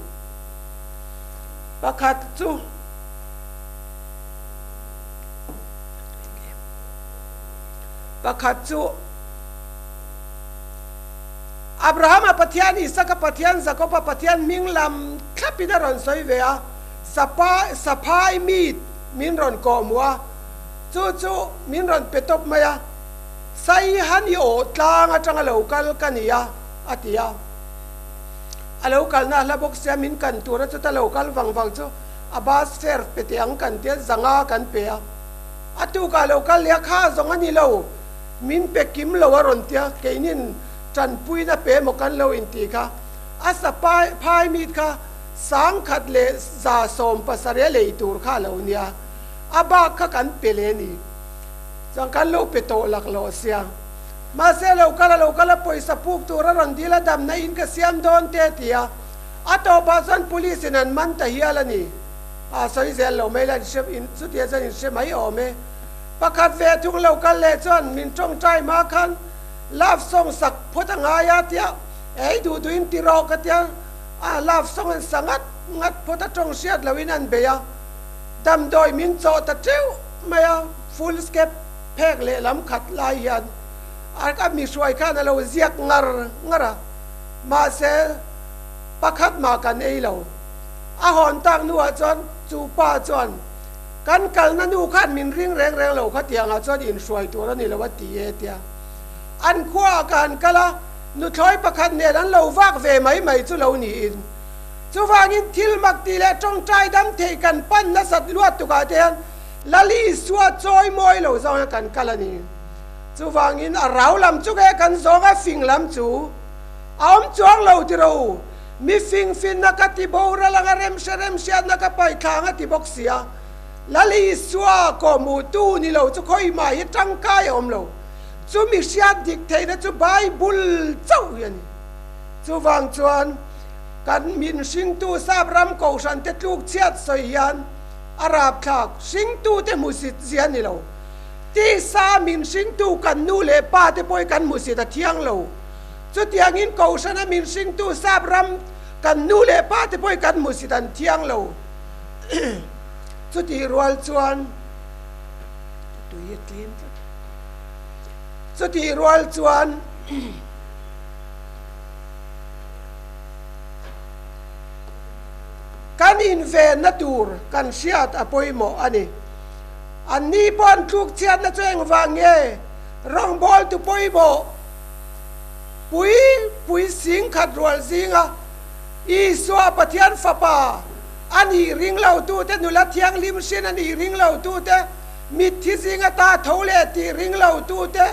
Pakhat chu pakhat chu Abrahama Pathian, Isaka Pathian, Jakoba Pathian hming lam thlapin a rawn sawi ve a, Sapa Saphai mi min rawn kawhhmuh a, chu chu min rawn pe tawp mai a, Saihan i awh tlang atanga lo kal ka ni a, a ti a. A lo kalna a hla bawk sia min kan tur a chuta lo kal vang vang chu a bus fare pe teh ang kan tia zanga kan pe a, a tukah lo kal leh a kha zawng a ni lo min pe kim lo a rawn tia keinin tanpuina pe emaw kan lo intih kha a sa pai phai mit kha sangkhat leh 170 a lei tur kha a lo nia a bak kha kan pe leh a ni chuan kan lo pe tawh lak lo sia. Mahse lo kal a lo kal a pawisa puk tur a rawn dil a damna in ka siam dawn te a ti a, a tawpah chuan police in an man ta hial a ni. A sawi zel lo mai la in hre in chutia chuan in hre mai awm e. Pakhat ve thung lo kal leh chuan min tawngtai hma khan love song sak phawt a ngai a tia ei duh duhin ti rawh ka tia a love song an sa ngat ngat phawt a tawng hriat loin an bei a damdawi min chawh ta teuh mai a full step phek lehlam khat lai hian a mi hruai khan a lo ziak ngar ngar a mahse pakhat mah kan ei lo. A hawn tak hnuah chuan chu pa chuan kan kalna nu khan min ring reng reng lo khatiangah chuan inhruai tur a ni lo a ti e tia. An khuaah ka han kal a, nuthlawi pakhat nen an lo vak ve mai mai chu lo niin. Chuvangin thil mak tih leh tawngtai dam thei kan pan nasat luat tukah te hian Lal Isua chawi mawi lo zawng hian kan kal a ni. Chuvangin a rau lam chu nge kan zawng a fing lam chu a awm chuang lo ti ro u. Mi fing finna ka ti boral anga remhre remhriatna ka paih thla anga ti bawk sia. Lal Isua kawhhmuh tu ni lo chu khawimah hi tangkai a awm lo. Chu mi hriat dik theihna chu Bible chauh hi a ni. Chuvang chuan kan min hringtu sap ram kohhran te tluk chhiat sawi hian a rapthlak hringtu te hmusit zia ni lo. Tisa min hringtu kan nu leh pa te pawh hi kan hmusit a thiang lo. Chutiangin Kohhrana min hringtu sap ram kan nu leh pa te pawhin kan hmusit an thiang lo. Chutih rual chuan tui a tlem tlat. Chutih rual chuan kan invenna tur kan hriat a pawimawh a ni. Anni pawh an tlukchhiatna chu engvang nge rawngbawltu pawimawh? Pui pui sing khat rual zinga Isua Pathian Fapa a nih ring lo tute, nula thianghlim hrin a nih ring lo tute, mitthi zinga ta tho leh tih ring lo tute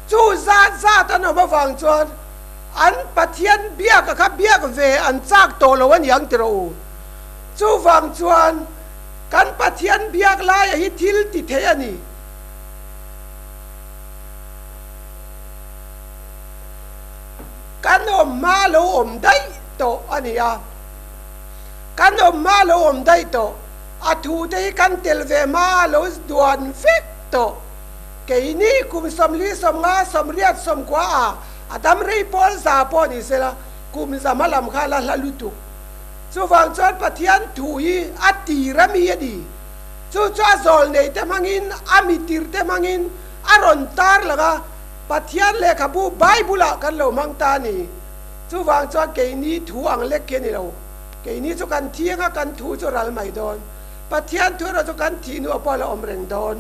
chu zat zat an awm avang chuan an Pathian biak a kha biak ve an chak tawh lo a ni ang ti rawh u. Chuvang chuan kan Pathian biak laia hi thil ti thei a ni. Kan awm hma lo awm daih tawh a ni a, kan awm hma lo awm daih tawh, a thu te hi kan tel ve hma a lo duan vek tawh. Keini kum 40, 50, 80, 90 a a dam rei pawl za pawh ni sela, kum za hma lam kha la hla lutuk. Chuvang chuan Pathian thu hi a tir a mi a ni. Chu chu a zawl nei te hmangin, a mitir te hmangin a rawn tar lang a, Pathian lehkhabu Bible-ah kan lo hmang ta a ni. Chuvang chuan keini thu ang lek hi a ni lo. Keini chu kan thi anga kan thu chu ral mai dawn. Pathian thu erawh chu kan thih hnuah pawh a la awm reng dawn.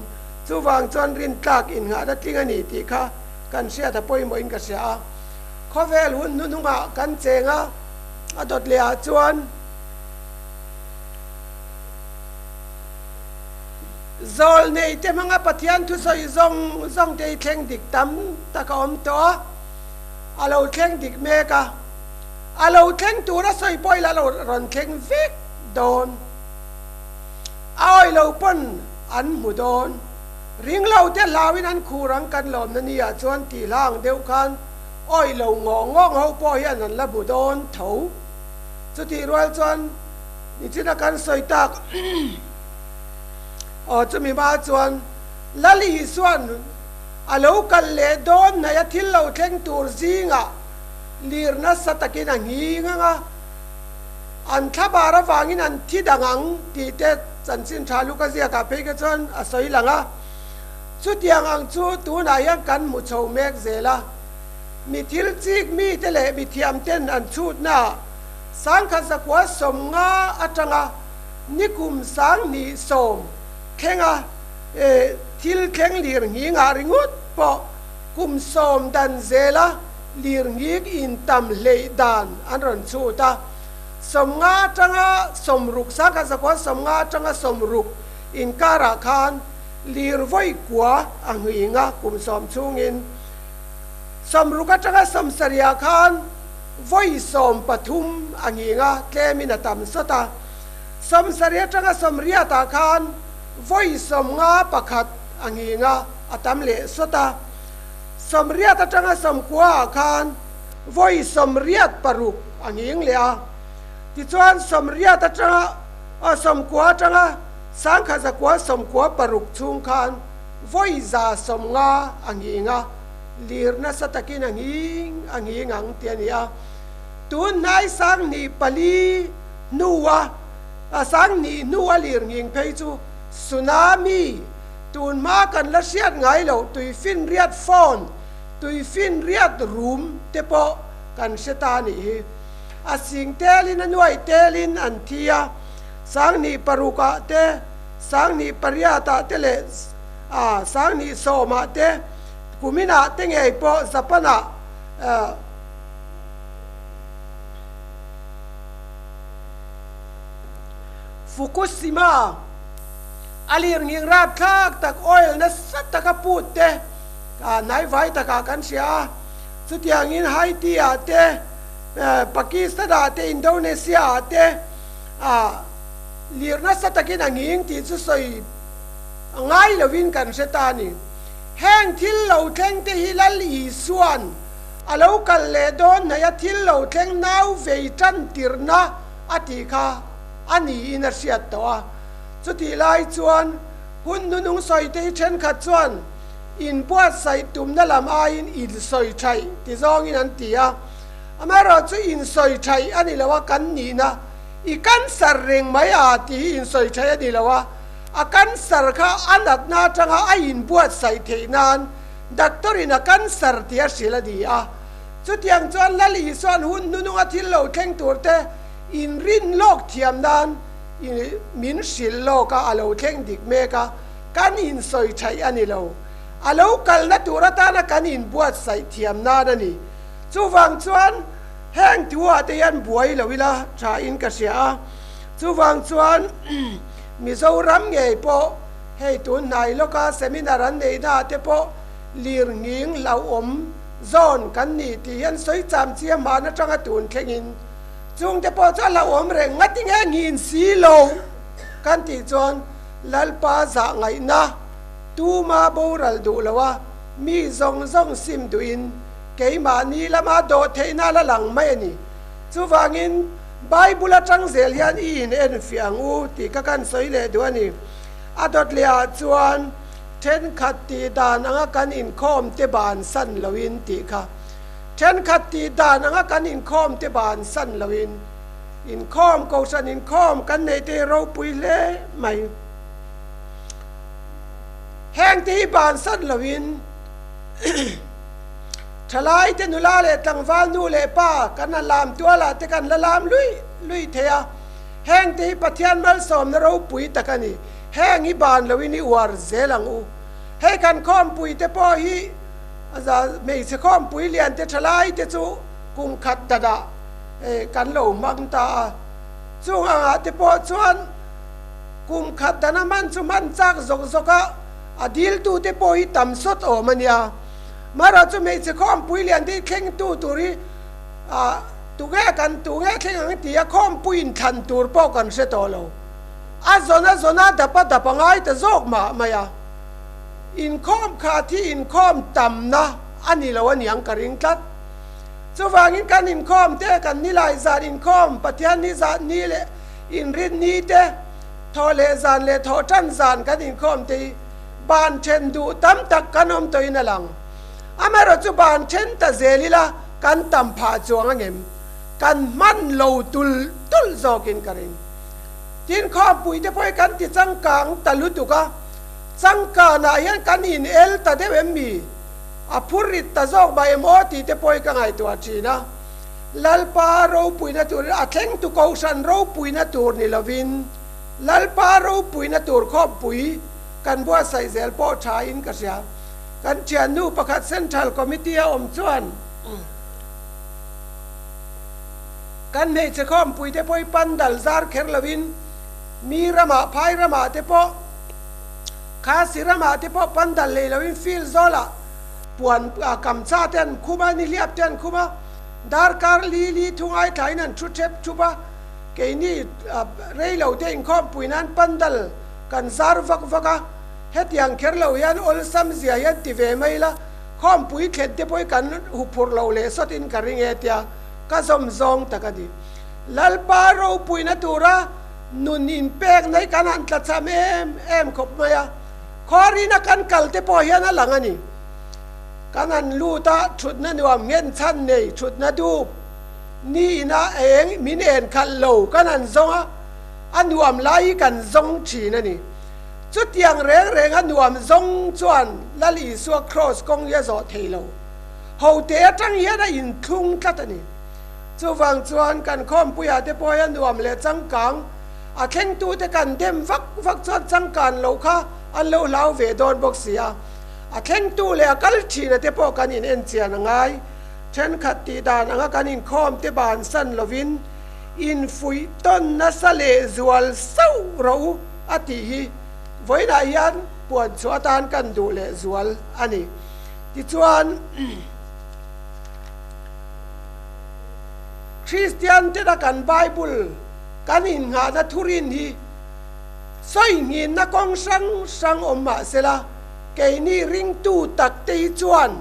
Chuvang chuan rintlak innghahna tling a ni tih kha kan hriat a pawimawhin ka hria a. Khawvel hun hnuhnungah kan cheng a, a dawt lehah chuan. Zawlnei te hmanga Pathian thusawi zawng zawng te hi thleng dik tam tak a awm tawh a, a lo thleng dik mek a, a lo thleng tur a sawi pawh ila lo rawn thleng vek dawn. A awih lo pawn an hmu dawn. Ring lo te hlauin an khur ang kan lawmna ni ah chuan tih hla ang deuh khan awih lo ngawh ngawng ho pawh hian an la hmu dawn tho. Chutih rual chuan nichina kan sawi tak Aw chumi hma chuan Lal Isua'n a lo kal leh dawn hnaih a thil lo thleng tur zingah lir nasa takin a nghing ang a, an thlabar avangin an thi dang ang tih te chanchin tha Luka ziakah phei kha chuan a sawi lang a. Chutiang ang chu tunah hian kan hmu chho mek zel a, mi thil chik mite leh mi thiamten an chhutnaah sangkhat zakua 50 atanga Nikum 2010 thlenga thil thleng lir nghingah ringawt pawh kum 10 dan zela lir nghing intam hleih dan an rawn chhut a. 50 atanga 60, 1950 atanga 60 inkarah khan lir vawi kua a nghing a, kum 10 chhungin. 60 atanga 70 khan vawi 13 a nghing a, tlemin a tam sawt a. 70 atanga 80 ah khan vawi 51 a nghing a, a tam leh sawt a. 80 atanga 90 ah khan vawi 86 a nghing leh a. Tichuan 80 atanga 90 atanga 1996 chhung khan. Vawi 150 a nghing a, lir nasa takin a nghing a nghing ang tih a ni a. Tun hnai 2004 hnua a 20 hnua lir nghing phei chu tsunami tun hma kan la hriat ngai loh tuifinriat phone, tuifinriat rum te pawh kan hre ta a nih hi. A sing telin a nuai telin an thi a, 2006 ah te, 2008 ah te leh 2010 ah te, kuminah te ngei pawh Japan ah Fukushima a lirnghing rapthlak tak oil nasa taka put te hnaivai takah kan hria a, chutiangin Haiti ah te, Pakistan ah te, Indonesia ah te lir nasa takin a nghing tih chu sawi ngai lovin kan hre ta a ni. Heng thil lo thleng te hi Lal Isua'n a lo kal leh dawn hnaih a thil lo thleng nau vei tan tirhna a tih kha a niin a hriat tawh a. Chutih lai chuan hun nunung sawi te hi thenkhat chuan inbuatsaih tumna lam aiin insawi thaih ti zawngin an ti a. Amaherawhchu insawi thaih a ni lo a, kan nihna i cancer reng mai a tih hi insawi thaih a ni lo a, a cancer kha a natna atanga a inbuatsaih theih nan Doctor in a cancer tih a hrilh a ni a. Chutiang chuan Lal Isua'n hun hnununga thil lo thleng tur te inrin lawk thiam nan min hrilh lawk a, a lo thleng dik mek a, kan insawi thaih a ni lo. A lo kalna tur atana kan inbuatsaih thiam nan a ni. Chuvang chuan heng thuah te hian buai lo ila tha in ka hria a. Chuvang chuan Mizoram ngei pawh hei tun hnai lawka seminar an neih naah te pawh lirnghing hlauhawm zawn kan ni tih hian sawi cham chi a hman atanga tun thlengin chungte pawh chu a hlauhawm reng ngati nge nghin si lo kan tih chuan Lalpa zah ngaihna tuma boral duh lo a, mi zawng zawng sim duhin keimahni lama dawh theihna la lang mai a ni. Chuvangin Bible atang zel hian i in enfiah ang u tih ka kan sawi leh duh a ni. A dawt leh ah chuan thenkhat tih dan anga kan inkhawm te ban san loin tih kha. Thenkhat tih dan anga kan inkhawm te ban san loin inkhawm kohhran inkhawm kan neih te hi ropui hle mai. Heng te hi ban san loin Thalai te nula leh tlangval nu leh pa kan han lam tual ah te kan la lam lui lui thei a, heng te hi Pathian malsawmna ropui tak a ni. Heng hi ban loin i uar zel ang u. Hei kan khawmpui te pawh hi hmeichhe khawmpui lian te thalai te chu kum khat danah kan lo hmang ta a, chung angah te pawh chuan kum khat dana hman chu hman chak zawk zawk a, a diltu te pawh hi tam sawt awm a nia. Mara chu hmeichhe khawmpui lian te hi thlengtu tur hi ah tunge kan tunge thleng ang ti a khawmpui in thlan tur pawh kan hre tawh lo. A zawn a zawn a dap a dap a ngai ta zawk mah mai a. Inkhawm khat hi inkhawm tamna a ni lo a niang ka ring tlat. Chuvangin kan inkhawm te kan nilai zan inkhawm Pathian ni zan ni leh inrin ni te thawh leh zan leh thawh tan zan kan inkhawm te hi Ban then duh tam tak kan awm tawhin a lang. Amaherawh chu ban then ta zel ila kan tam phah chuang angem? Kan hman lo tul tul zawkin ka ring. Tin khawmpui te pawh hi kan ti changkang ta lutuk a, changkanah hian kan in el ta deuh em mi? A phur rit ta zawk mah em aw tih te pawh hi ka ngaihtuah thin a. Lalpa ropuina turin a thlengtu kohhran ropuina tur ni lovin Lalpa ropuina tur khawmpui kan buatsaih zel pawh tha in ka hria. Kan thiannu pakhat Central Committee a awm chuan kan hmeichhe khawmpui te pawh hi pandal zar kher lovin mi ramah phai ramah te pawh Khasi ramah te pawh pandal lei lovin field zawlah puan kamcha te an khum a, nihliap te an khum a, darkar li li thungai thlain an thu thep thup a, keini rei lo te inkhawmpui nan pandal Kan zar vak vak a, hetiang kher lo hian awlsam zia hian ti ve mai la, khawmpui thlen te pawh hi kan huphurh lo leh sawt in ka ring e tia ka zawm zawng tak a ni. Lalpa ropuina tura nun inpek na hi kan han tlachham em em khawp mai a. Khuarina kan kal te pawh hian a lang a ni. Kan han lut a, thutna nuam nghen chhan nei, thutna dup ni ina eng min en khalh lo kan han zawng a, a nuam lai hi kan zawng thin a ni. Chutiang reng reng a nuam zawng chuan Lal Isua Kraws kawng hi a zawh thei lo. Hote atang hian a inthlung tlat a ni. Chuvang chuan kan khawmpuiah te pawh hian nuam leh changkang a thlengtute kan dem vak vak chuan changkan loh kha an lo hlau ve dawn bawk si a. A thlengtu leh a kal thina te pawh kan in enchian a ngai. Thenkhat tih dan anga kan inkhawm te bansan lovin infuih tawn nasa leh zual sauh rawh u a tih hi vawiinah hian puan chhuah atan kan duh leh zual a ni. Tichuan. Kristian tena kan Bible kan innghahna thurin hi sawinghinna kawng hrang hrang awm mah sela, keini ringtu takte hi chuan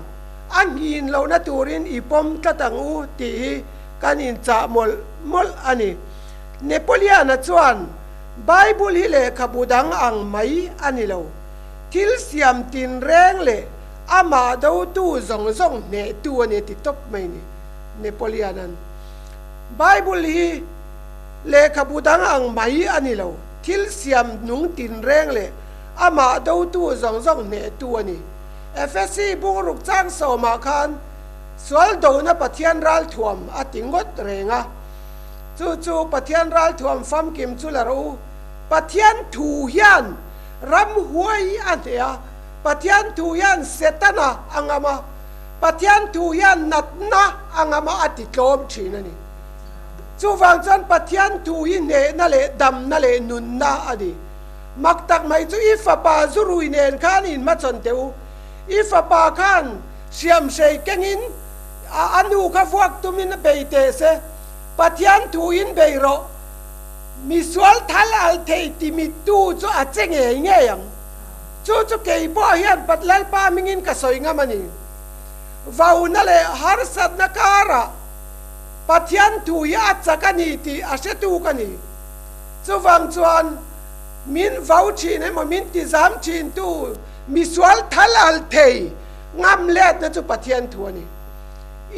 a nghin lohna turin i pawm tlat ang u tih hi kan inchah mawlh mawlh a ni. Napoleon-a chuan Bible hi lehkhabu dang ang mai a ni lo, thil siam tinreng leh amah dotu zawng zawng hnehtu a ni a ti tawp mai ni. Napoleon-a'n Bible hi lehkhabu dang ang mai a ni lo, thil siam nung tinreng leh amah dotu zawng zawng hnehtu a ni. Efesi bungruk chang sawmah khan sual dona Pathian ralthuam a ti ngawt reng a. Chu chu Pathian ralthuam famkim chu la rawh u. Pathian thu hian ramhuai a hneh a, Pathian thu hian Setana a ngam a. Pathian thu hian natna a ngam a, a ti tlawm thin a ni. Chuvang chuan Pathian thu hi hnehna leh damna leh nunna a ni. Mak tak mai chu i fapa zurui nen khan in hmachhawn teh u. I fapa khan hriamhrei kengin a a nu kha vuak tumin a bei teh se. Pathian thu in bei rawh. Misual thal al thei ti mittu chu a che ngei ngei ang. Chu chu kei pawh hian Pat Lalpa hmingin ka sawi ngam a ni. Vauna leh harsatna karah Pathian thu hi a chak a ni tih a hretu ka ni. Chuvang chuan min vau thin emaw min tizam thintu misual thal al thei ngam letna chu Pathian thu a ni.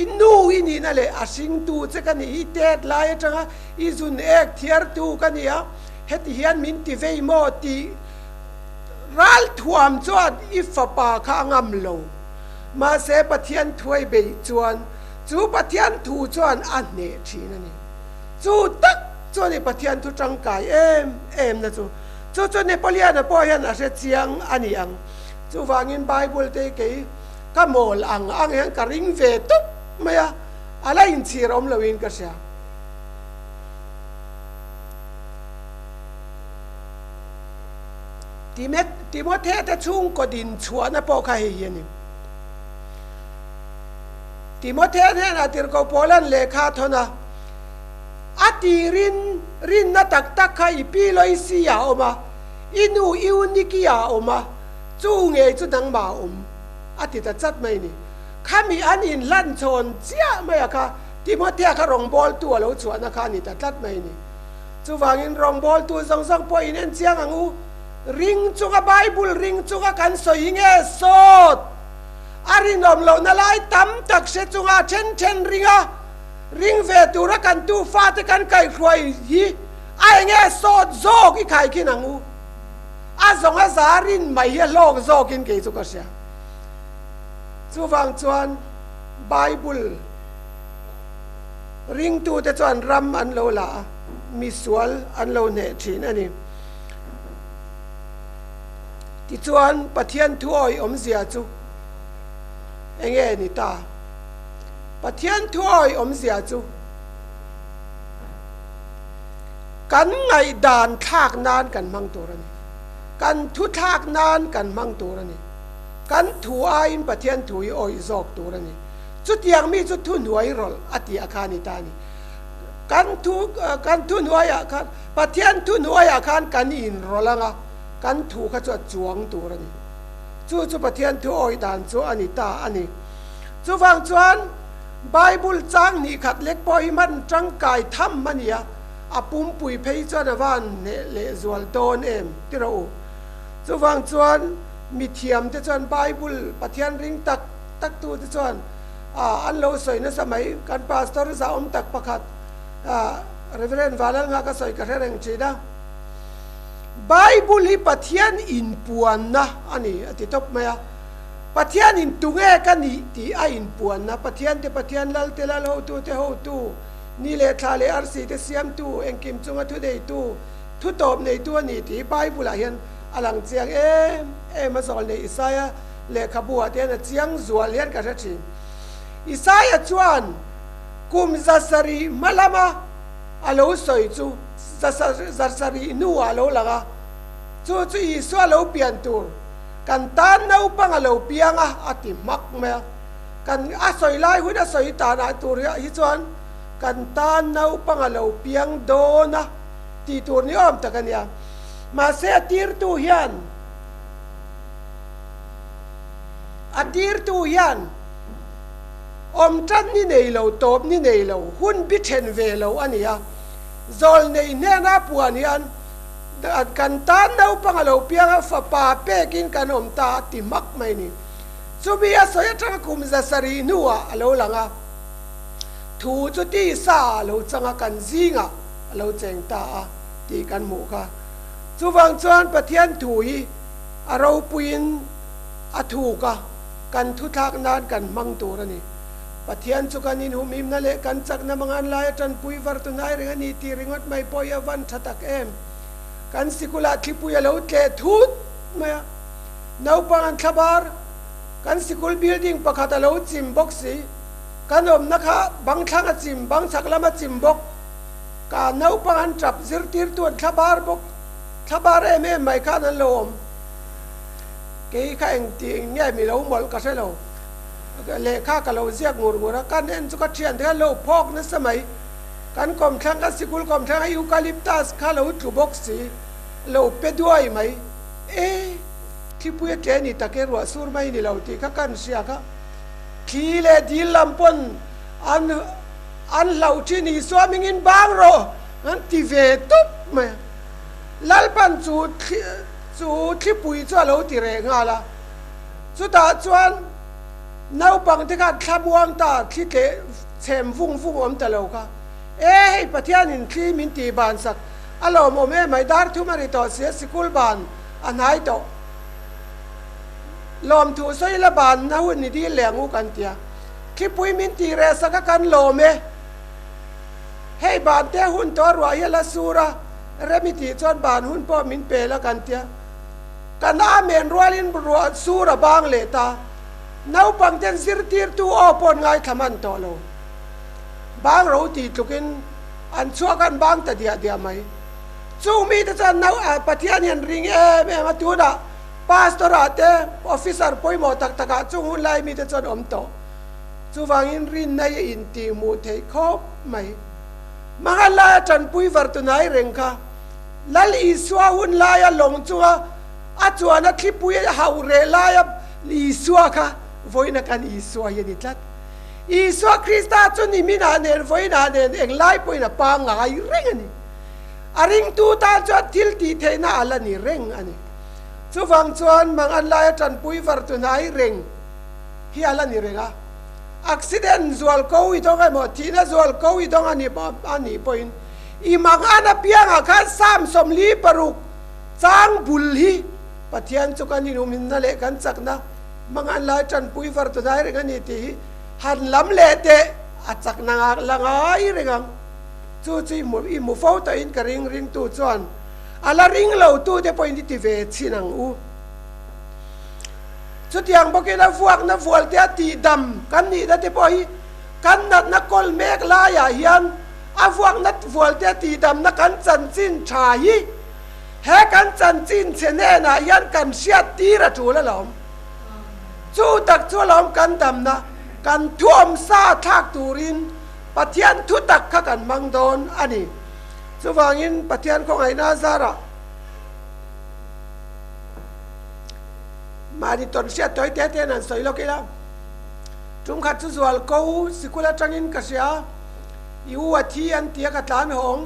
I nu i nihna leh a hringtu che ka nih hi tet lai atanga i zun ek thiartu ka ni a, heti hian min ti vei maw tih Ralthuam chuan i fapa kha a ngam lo. Mahse Pathian thuai beih chuan chu Pathian thu chuan a hneh thin a ni. Chu tak chu a ni Pathian thu tangkai em em na chu. Chu chu Napoleon-a pawh hian a hre chiang a ni ang. Chuvangin Bible te hi kei ka mawl ang ang hian ka ring ve tawp mai a, a la inchhir awm loin ka hria. Timothea te chhungkaw din chhuahna pawh kha hei hi a ni. Timothea hnenah Tirhkoh Paula'n lehkha a thawn a, A tirin rinna tak tak kha i pi Loisi-ah a awm a, i nu Euniki-ah a awm a, chu ngei chu nangmah a awm, a ti ta chat mai a ni. Khami an inhlan chhawn chiah mai a kha Timothea kha rawngbawltu a lo chhuahna kha a ni ta tlat mai a ni. Chuvangin rawngbawltu zawng zawng pawh in en chiang ang u. Ring chunga Bible ring chunga kan sawi hi nge sawt? A rinawm lohna lai tam tak hre chunga then then ringa ring ve tura kan tu fate kan kaihhruai hi a enge sawt zawk i khaikhin ang u. A zawng a za rin mai hi a hlawk zawkin kei chu ka hria. Chuvang chuan Bible. Ringtute chuan ram an lo la a, misual an lo hneh thin a ni. Tichuan, Pathian thuawi awmzia chu enge ni ta? Pathian thuawi awmzia chu kan ngaihdan thlak nan kan hmang tur a ni. Kan thu thlak nan kan hmang tur a ni. Kan thu aiin Pathian thu hi awih zawk tur a ni. Chutiang mi chu thuhnuai rawlh a tih a kha a ni ta a ni. Kan thu, kan thuhnuaiah khan, Pathian thuhnuaiah khan kan inrawlh ang a, kan thu kha chu a chuang tur a ni. Chu chu Pathian thu awih dan chu a ni ta a ni. Chuvang chuan Bible chang hnih khat lek pawh hi hman tangkai tham a ni a, a pumpui phei chuan a van hneh lehzual dawn em ti rawh u. Chuvang chuan. Mithiam te chuan Bible Pathian ring tak tak tu te chuan an lo sawi nasa mai. Kan pastor zahawm tak pakhat Reverend Valalnga ka sawi ka hre reng thin a. Bible hi Pathian inpuanna a ni a ti tawp mai a. Pathian in tunge ka nih tih a inpuanna, Pathian te Pathian, Lal te Lal, hotu te hotu, ni leh thla leh arsi te siamtu, engkim chunga thuneitu, thu tawp neitu a ni tih hi Bible ah hian a lang chiang em em a, zawlnei Isaia lehkhabu ah te hian a chiang zual hian ka hre thin. Isaia chuan kum 700 hma lama a lo sawi chu 700 hnuah a lo lang a, chu chu Isua lo pian tur kan tan naupang a lo piang a, a ti hmak mai a. Kan a sawi lai hun a sawi tanah tur hi chuan kan tan naupang a lo piang dawn a tih tur ni awm tak a nia. Mahse a tirtu hian a tirtu hian awm tan ni nei lo, tawp ni nei lo, hun bi then ve lo a ni a. Zawlnei hnena puan hian kan tan naupang a lo piang a, fapa pekin kan awm ta a ti hmak mai ni. Chumi a sawi atanga kum 700 hnuah a lo lang a, thu chu tisa ah a lo chang a, kan zingah a lo cheng ta a tih kan hmuh kha. Chuvang chuan Pathian thu hi a ropuiin a thuk a, kan thuthlak nan kan hmang tur a ni. Pathian chu kan inhumhimna leh kan chakna mangan laia tanpui var tunai reng a ni tih ringawt mai pawh hi a van tha tak em. Kan sikulah thlipui a lo tleh thut mai a. Naupang an thlabar, kan sikul building pakhat a lo chim bawk si. Kan awmna kha bang thlang a chim, bang chhak lam a chim bawk. Ka naupang an tap zirtirtu an thlabar bawk, thlabar em em mai khan an lo awm. Kei kha eng tih eng nge mi lo mawlh ka hre lo. Lehkha ka lo ziak ngur ngur a, kan en chu ka thian te khan lo phawk nasa mai. Kan kawmthlang, kan sikul kawmthlang a eucalyptus kha lo tlu bawk si, lo pe duai mai. E, thlipui a tle ni tak e, ruah sur mai ni lo tih kha kan hria kha. Thli leh dil lam pawn an an hlauh thin Isua mingin bang rawh an ti ve tup mai a. Lalpan chu chu thlipui chu a lo ti reh nghal a. Chutah chuan naupang te khan thlamuang ta thli tleh chhem vung vung awm ta lo kha. E, hei Pathianin thli min tih ban sak a lawmawm em mai, dar thum a ri tawh si a, sikul ban a hnai tawh. Lawmthu sawi la ban na hun i dil leh ang u kan ti a, thlipui min tih reh sak a kan lawm e. Hei ban te hun tawh ruah hi a la sur a, rem i tih chuan ban hun pawh min pe la kan ti a. Kan amen rualin ruah sur a bang leh ta. Naupang ten zirtirtu aw pawh an ngaithla hman tawh lo. Bang ro tih tlukin an chhuak an bang ta diah diah mai. Chung mite chuan nau Pathian hian ring em em a, tunah Pastor ah te officer pawimawh tak tak ah chung hun lai mite chuan awm tawh. Chuvangin rinna hi a intih hmuh theih khawp mai. Mangan laia tanpui var tunai reng kha Lal Isua hun laia lawng chunga a chuan a thlipui a hauh reh laia Isua kha vawiina kan Isua hi a ni tlat. Isua Krista chu niminah nen vawiinah nen englai pawhin a pangngai reng a ni. A ringtu tan chuan thil tih theihna a la ni reng a ni. Chuvang chuan mangan laia tanpui var tu hnai reng hi a la ni reng a. Accident zual ko i dawng emaw, thihna zual ko i dawng a ni a nih pawhin i mangan apiangah khan Psalm 46 chang bul hi Pathian chu kan inhumhimna leh kan chakna mangan lai tanpui var tu hnai reng a ni tih hi han lam leh teh a chakna la ngai reng ang. Chu chu i hmu i hmu fo tawhin ka ring ringtu chuan a la ring lo tu te pawhin i ti ve chhin ang u. Chutiang bawkin a vuakna vual te a tihdam kan nihna te pawh hi kan natna kawl mek laiah hian a vuakna vual te a tihdamna kan chanchin tha hi he kan chanchin chhe hnenah hian kan hriat tir a tul alawm. Chu tak chu alawm kan damna kan thuawm sa thlak turin Pathian thu tak kha kan hmang dawn a ni. Chuvangin Pathian khawngaihna zarah mahni tawn hriat tawi te te an sawi lawk ila. Tumkhat chu zual ko sikul atangin ka hria, i u a thi an ti a ka tlan hawng.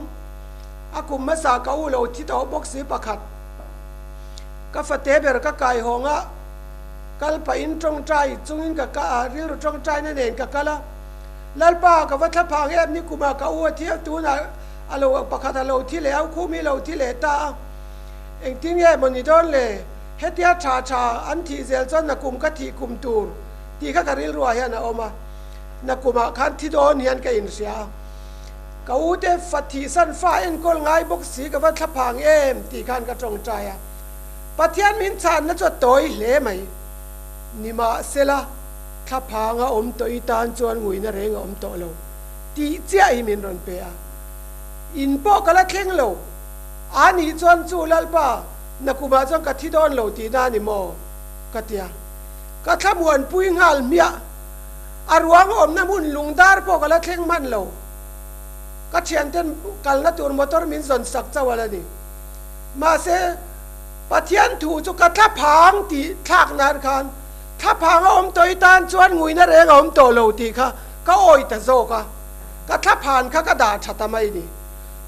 A kum hmasa ka u lo thi tawh bawk si pakhat. Ka fate ber ka kai hawng a. Kal pahin tawngtai chungin ka kal a, rilru tawngtaina nen ka kal a. Lalpa, ka va thla phang em ni kumah ka u a thi a, tunah a lo pakhat a lo thi leh a, khum hi lo thi leh ta a. Engtin nge maw ni dawn le? Hetia tha tha an thih zel chuan nakum ka thih kum tur tih kha ka rilruah hian a awm a, nakumah khan thi dawn hian ka inhria a. Ka u te fa thihsan fa enkawl ngai bawk si ka va thla phang em tih khan ka tawngtai a. Pathian min chhanna chu a tawi hle mai. Nimahsela, thla phanga awm tawh i tan chuan nguina reng a awm tawh lo tih chiah hi min rawn pe a. In pawh ka la thleng lo. A nih chuan chu Lalpa, nakumah chuan ka thi dawn lo tihna a ni maw? ka ti a. Ka thlamuanpui nghal hmiah. A ruang awmna hmun lungdar pawh ka la thleng hman lo. Ka thianten kalna tur motor min zawn sak chauh a la ni. Mahse, Pathian thu chu ka thlaphang tih thlak nan khan thlaphang a awm tawh i tan chuan nguina reng a awm tawh lo tih kha ka awi ta zawk a, ka thlaphan kha ka dah tha ta mai ni.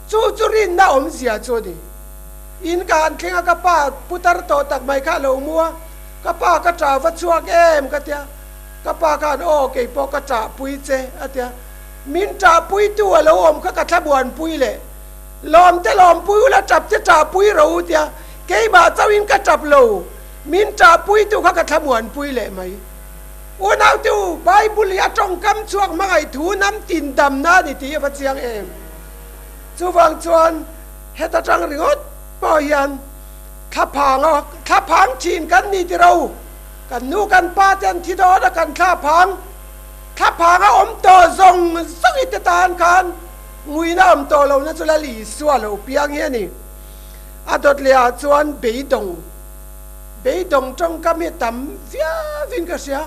Chu chu rinna awmzia chu a ni. In ka han thleng a, ka pa putar tawh tak mai kha a lo mu a, ka pa ka ṭah va chhuak em ka tia, ka pa khan aw kei pawh ka ṭahpui che a tia, min ṭahpuitu a lo awm kha ka thlamuanpui leh. Lawm te lawm pui ula tap te tah pui ro u tia keimah chauhin ka tap lo, min tah pui tu kha ka thlamuan pui leh mai. Unau te u, Bible hi a tawngkam chhuak hmangaih thu nam tin damna a ni tih a va chiang em. Chuvang chuan heta tang ringawt pawh hian thlaphang a thlaphang thin kan ni ti ro, kan nu kan pa te an thi dawn a kan thlaphang, thlaphang a awm tawh zawng zawng i te tan khan, Nguina awm tawh lohna chu Lal Isua lo piang hi a ni. A dawt leh ah chuan beidawng, beidawng tawngkam hi tam viau in ka hria.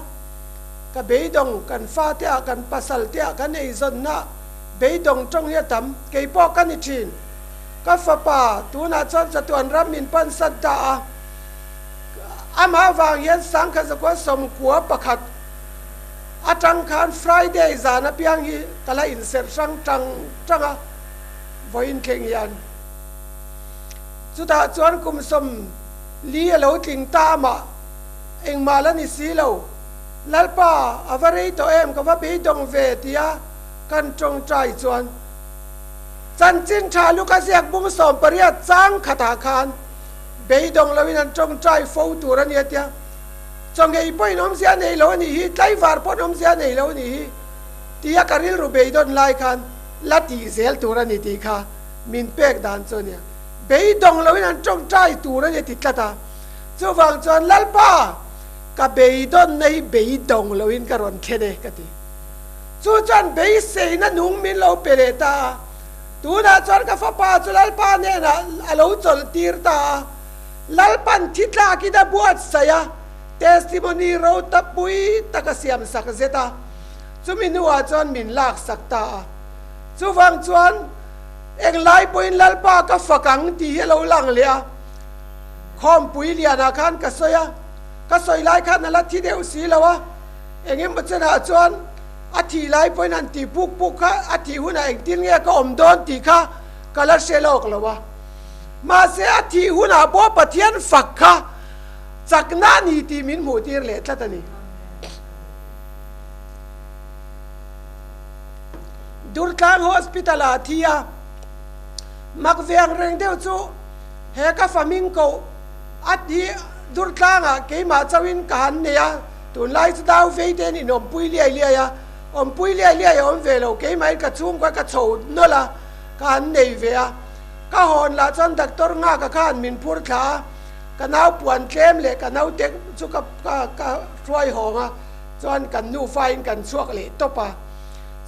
Ka beidawng, kan fate ah, kan pasal te ah, kan eizawnna ah beidawng tawng hi a tam. Kei pawh ka ni thin. Ka fapa tunah chuan chatuan ram min pan sat ta a. Amah avang hian sangkhat zakua 91 Atang khan Friday zan apiang hi ka la inserh hrang tang tang a, vawiin thleng hian. Chutah chuan kum 40 a lo tling ta amah, engmah la ni si lo. Lalpa, a va rei tawh em, ka va beidawng ve tia kan tawngtai chuan Chanchin tha Luka ziak bung 18 chang khatah khan beidawng loin an tawngtai fo tur a nia tia Chawngei pawhin awmzia nei lo a nih hi, tlaivar pawhin awmzia nei lo a nih hi tia ka rilru beidawn lai khan la tih zel tur a ni tih kha min pek dan chu a nia. Beidawng loin an tawngtai tur a ni ti tlat a. Chuvang chuan Lalpa, ka beidawnna hi beidawng loin ka rawn thlen e ka ti. Chu chuan beiseina nung min lo pe leh ta a. Tunah chuan ka fapa chu Lalpa hnenah a lo chawlh tir ta a. Lalpan thi tlakin a buatsaih a, testimony ro ta pui tak a siam sak zet a, chumi hnuah chuan min lak sak ta a. Chuvang chuan englai pawhin Lalpa ka fak ang tih hi a lo lang leh a, khawmpui lianah khan ka sawi a, ka sawi lai khan a la thi deuh si lo a, eng emaw chenah chuan a thih lai pawhin an tih puk puk kha a thih hunah engtin nge ka awm dawn tih kha ka la hre lawk lo a. Mahse a thih hunah pawh Pathian fak kha chakna a ni tih min hmuh tir leh tlat a ni. Durtlang Hospital ah a thi a, mak ve ang reng deuh chu he ka fa hming koh a thi Durtlang ah keimah chauhin ka han nei a, tunlai chu dau vei te in inawmpui liai liai a, awmpui liai liai a awm ve lo, keimahin ka chhungkua ka chho nawlh a, ka han nei ve a. Ka hawn lah chuan doctor nghaka khan min phur thla a, ka nau puan tlem leh ka naute chu ka ka ka hruai hawng a, chuan kan nufa in kan chhuak leh tawp a.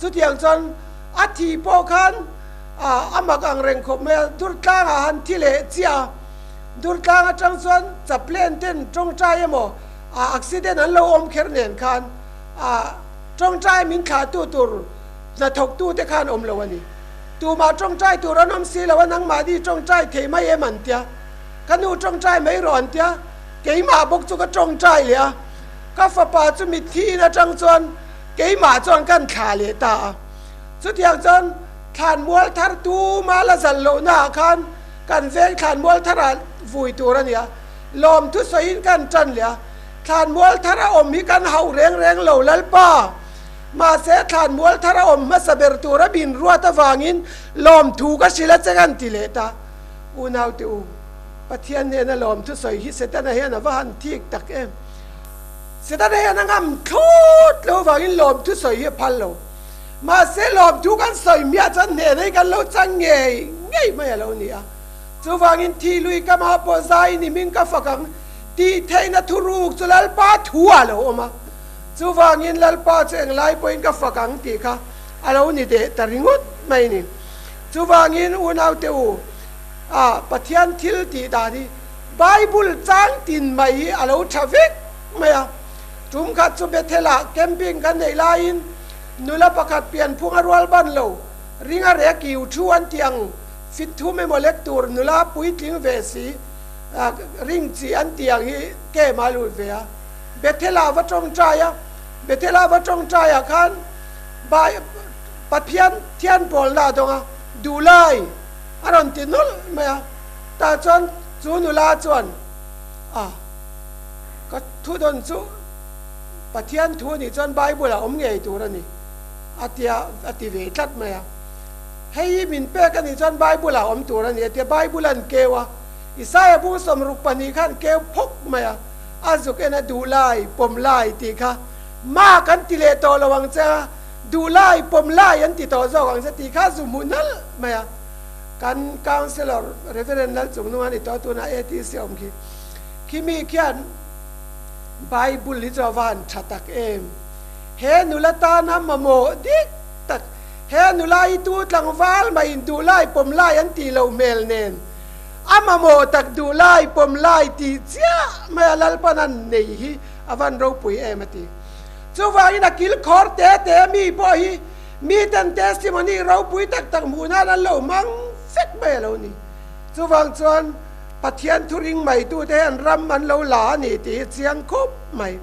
Chutiang chuan a thi pawh khan ah a mak ang reng khawp mai a, Durtlang ah han thi leh chiah a, Durtlang atang chuan chaplain ten tawngtai emaw ah accident an lo awm kher nen khan ah tawngtai min thlah tu tur hnathawk tu te khan awm lo a ni. Tumah tawngtai tur an awm si lo a, nangmahni tawngtai thei mai em an tia. Ka nu tawngtai mai rawh an tia, keimah bawk chu ka tawngtai leh a. Ka fapa chu mitthi in atang chuan keimah chuan kan thlah leh ta a. Chutiang chuan thlanmual thar tuma la zal lohna ah khan kan veng thlanmual thar ah vui tur a nia. Lawmthu sawiin kan tan leh a. Thlanmual thar a awm hi kan hauh reng reng lo Lalpa. Mahse thlanmual thar a awm hmasa ber tura min ruat avangin lawmthu ka hrilh a che kan ti leh ta. Unaute u, Pathian hnena lawmthu sawi hi Setana hian a va han thik tak em. Setana hian a ngam thlawt lo avangin lawmthu sawi hi a phal lo. Mahse lawmthu kan sawi hmiah chuan hnehna hi kan lo chang ngei ngei mai a lo ni a. Chuvangin thi lui ka mah pawh zai ni hming ka fak ang tih theihna thuruk chu Lalpa thu ah lo awm a. Chuvangin Lalpa chu englai pawhin ka fak ang tih kha a lo ni deh ta ringawt mai ni. Chuvangin unaute u, a Pathian thil tih dan hi Bible chang tin mai hi a lo tha vek mai a. Tum khat chu Bethel-ah camping kan neih laiin nula pakhat pianphung a rual ban lo, ring a rek iu thu an tih ang fit thum emaw lek tur nula puitling ve si ring chi an tih ang hi kem a lut ve a. Bethel-ah va tawngtai a, Bethel-ah va tawngtaiah khan Pathian thian pawlna a dawng a, duhlai a rawn ti nawlh mai a, tah chuan chu nula chuan a ka thu dawn chu Pathian thu anih chuan Bible ah awm ngei tur a ni a tia a ti ve tlat mai a, hei hi min pek anih chuan Bible ah awm tur a ni a tia, Bible an keu a, Isaiah bung 62 khan keu phawk mai a, a zuk en a duhlai pawm lai tih kha ma kan ti leh tawh lo ang che a. Duhlai, pawmlai an ti tawh zawk ang che tih kha zu hmu nalh mai a. Kan Councillor Reverend Lalchungnunga ni tawh tunah ATC awm khi. Khi mi khian Bible hi chu a va han tha tak em. He nula tana mamawh dik tak, he nula hi tu tlangval maiin duhlai, pawmlai an tih loh hmel nen a mamawh tak duhlai, pawmlai tih chiah mai a Lalpan an nei hi a van ropui em a ti. Chuvangin a kil khawr te te mi pawh hi miten testimony ropui tak tak hmuh nan an lo hmang vek mai a lo ni. Chuvang chuan Pathian thu ring mai tute hian ram an lo la a ni tih hi chiang khup mai.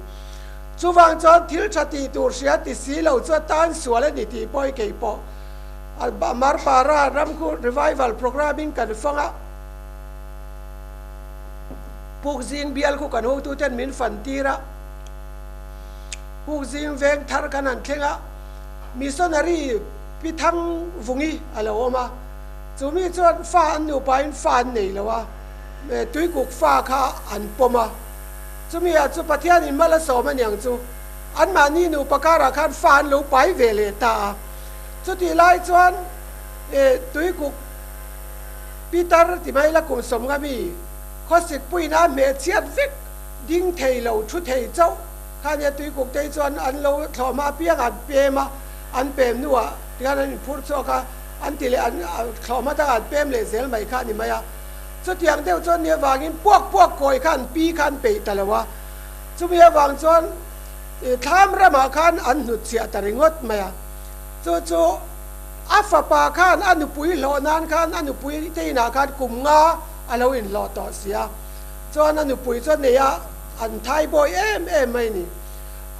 Chuvang chuan thil tha tih tur hria ti si lo chu a tan sual a ni tih pawh hi kei pawh Marpara ram khu revival programme in kan fang a, Pukzing bial khu kan hotuten min fan tir a. Pukzing veng thar kan han thleng a, missionary Pi Thang Vungi a lo awm a, chu mi chuan fa an nupain fa an nei lo a, tuikuk fa kha an pawm a, chumi ah chu Pathianin mal a sawm aniang chu anmahni nupa karah khan fa an lo pai ve leh ta a, chutih lai chuan tuikuk Peter ti mai la kum 50 mi khawsik puiin a hmeh chhiat vek. Ding thei lo, thu thei chauh kha nia tuikuk te hi chuan an lo thlawhhma apiang an pem a, an pem hnuah tikhan an inphur chhuak a, an ti leh an thlawhhma dangah an pem leh zel mai kha a ni mai a. Chutiang deuh chuan ni avangin puak puak kawi kha an pi kha an peih ta lo a, chumi avang chuan thlam ramah khan an hnutchhiah ta ringawt mai a. Chu chu a fapa khan a nupui hlawh nan khan a nupui te inah khan kum nga a lo inhlawh tawh si a. Chuan a nupui chuan nei a, an thai bawi em em mai ni.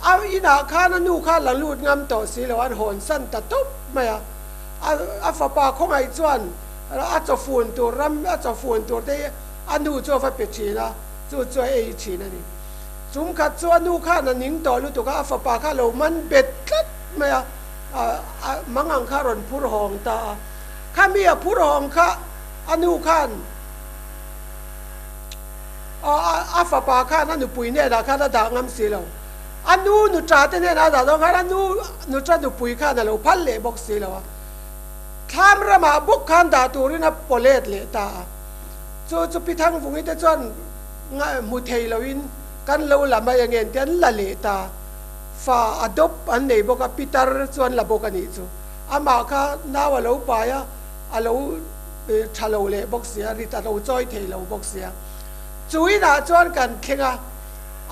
A inah khan a nu kha la lut ngam tawh si lo, an hawn san ta tawp mai a. A fapa khawngaih chuan a chawfun tur ram, a chawfun tur te hi a nu chu a va pe thin a, chu chu a ei thin a ni. Chum khat chu a nu khan a ning tawh lutuk a, a fapa kha a lo man bet tlat mai a, a mangang kha a rawn phur hawng ta a. Khami a phur hawng kha a nu khan, A fapa khan a nupui hnenah khan a dah ngam si lo. A nu nuṭa te hnenah a dah dawn khan a nu nuṭa nupui khan a lo phal leh bawk si lo a. Thlam ramah bawk khan dah turin a pawlet leh ta a. Chu chu Pi Thangvungi te chuan hmu thei loin kan lo la mai ange an ti an la leh ta. Fa a dawp an nei bawk a, Pitar chuan la bawk a nih chu. Amah kha nau a lo pai a, a lo. Tha lo leh bawk sia, rit a lo chawi thei lo bawk sia. Chu inah chuan kan thleng a,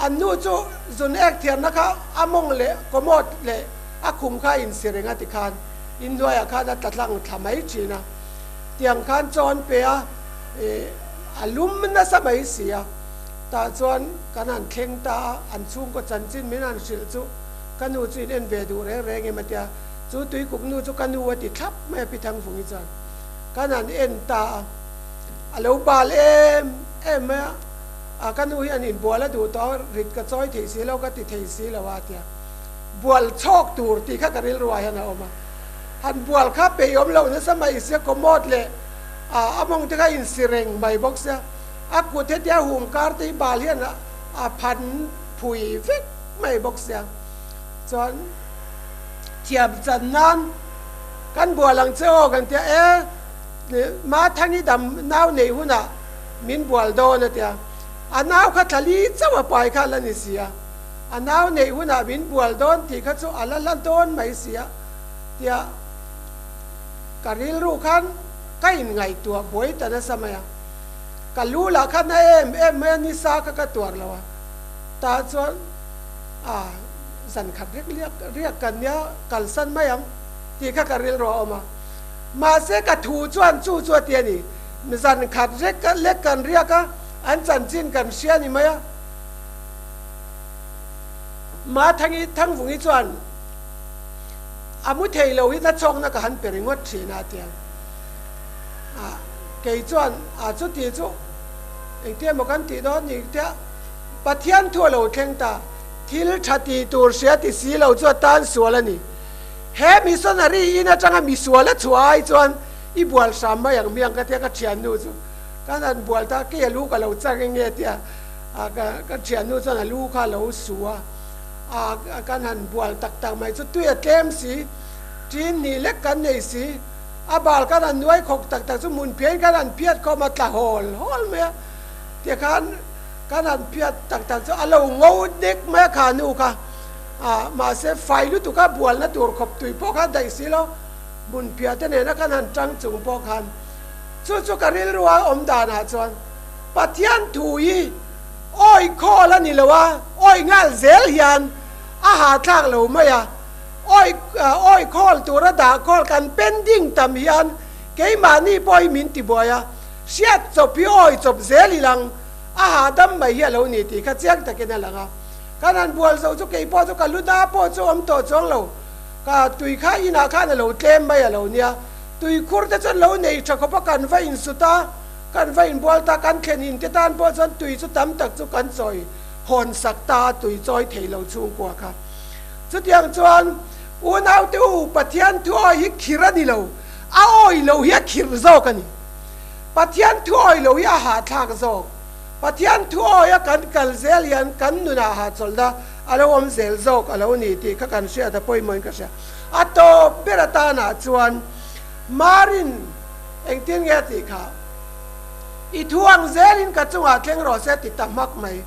an nu chu zun ek thiamna kha a mawng leh commode leh a khum kha a insi reng a tikhan inhnuaiah khan a tla tlang thla mai thin a. Tiang khan chaw an pe a, a lum nasa mai si a. Tah chuan kan han thleng ta a, an chhungkaw chanchin min han hrilh chu ka nu chu in en ve duh reng reng em a tia, chu tuikuk nu chu ka nu a ti thlap mai a Pi Thangvungi chuan. Kan han en ta a, a lo bal em em mai a. A ka nu hian inbual a duh tawh a, rit ka chawi thei si lo, ka ti thei si lo a tia. Bual chhawk tur tih kha ka rilru ah hian a awm a. Han bual kha peih awm loh nasa mai sia, commode leh a mawng te kha insi reng mai bawk sia. A kut hetia hum kar te hi bal hian a phan phui vek mai bawk sia. Chuan thiam chan nan kan bual ang che aw kan tia, e Mathangi dam nau neih hunah min bual dawn a tia. A nau kha thla li chauh a pai kha la ni si a, a nau neih hunah min bual dawn tih kha chu a la hla dawn mai si a tia ka rilru khan ka inngaihtuah buai ta nasa mai a. Ka lu lah kha na em em mai a, nisa kha ka tuar lo a, tah chuan a zan khat rek liak riak kan nia kalsan mai ang tih kha ka rilru a awm a. Mahse ka thu chuan chu chu a ti a ni. Zan khat rek lek kan riak a, an chanchin kan hria ni mai a. Mathangi Thangvungi chuan a mu thei lo hi nachhawkna ka han pe ringawt thin a tia. A kei chuan a chuti chu engtia maw kan tih dawn ni tia Pathian thu a lo thleng ta, thil tha ti tur hria ti si lo chu a tan sual a ni. He missionary in atanga misual a chhuah ai chuan I bual hram mai ang miang ka tia ka thiannu chu kan han bual ta kei a lu ka lo chak eng nge tia ka ka thiannu chuan a lu kha a lo su a a kan han bual tak tak mai chu tui a tlem si tin hnih lek kan nei si a bal kan han nuai khawk tak tak chu hmun phian kan han phiat khawm a tla hawl hawl mai a tia khan kan han phiat tak tak chu a lo ngo nek mai a kha nu kha a mahse fai lutuk a bualna tur khawp tui pawh kha daih si lo. Hmunphiah te nena kan han tang chung pawh khan chu chu ka rilru a awm danah chuan Pathian thu hi awi khawl a ni lo a, awi nghal zel hian a hahthlak lo mai a, awi awi khawl tura dah khawl kan pending tam hian keimahni pawh hi min tibuai a, hriat chawp hi awi chawp zel ilang a hahdam mai hi a lo ni tih kha chiang takin a lang a. Kan han bual zo chu keipawh chu ka lu da pawh chu awm tawh chuang lo. Ka tui kha inah khan a lo tlem mai a lo nia. Tui khur te chuan lo nei tha khawp a, kan va insut a, kan va inbual ta, kan thlen in te tan pawh chuan tui chu tam tak chu kan chawi hawn sak ta a, tui chawi thei lo chhungkua kha. Chutiang chuan unaute u, Pathian thu awi hi khir a ni lo, a awi lo hi a khir zawk a ni. Pathian thu awi lo hi a hahthlak zawk. Pathian thu awi a kan kal zel hian kan nunah hahchawlhna A lo awm zel zawk a lo ni tih kha kan hriat a pawimawhin ka hria. A tawp ber atanah chuan Marin engtin nge a tih kha, I thu ang zelin ka chungah thleng rawh se ti ta hmak mai.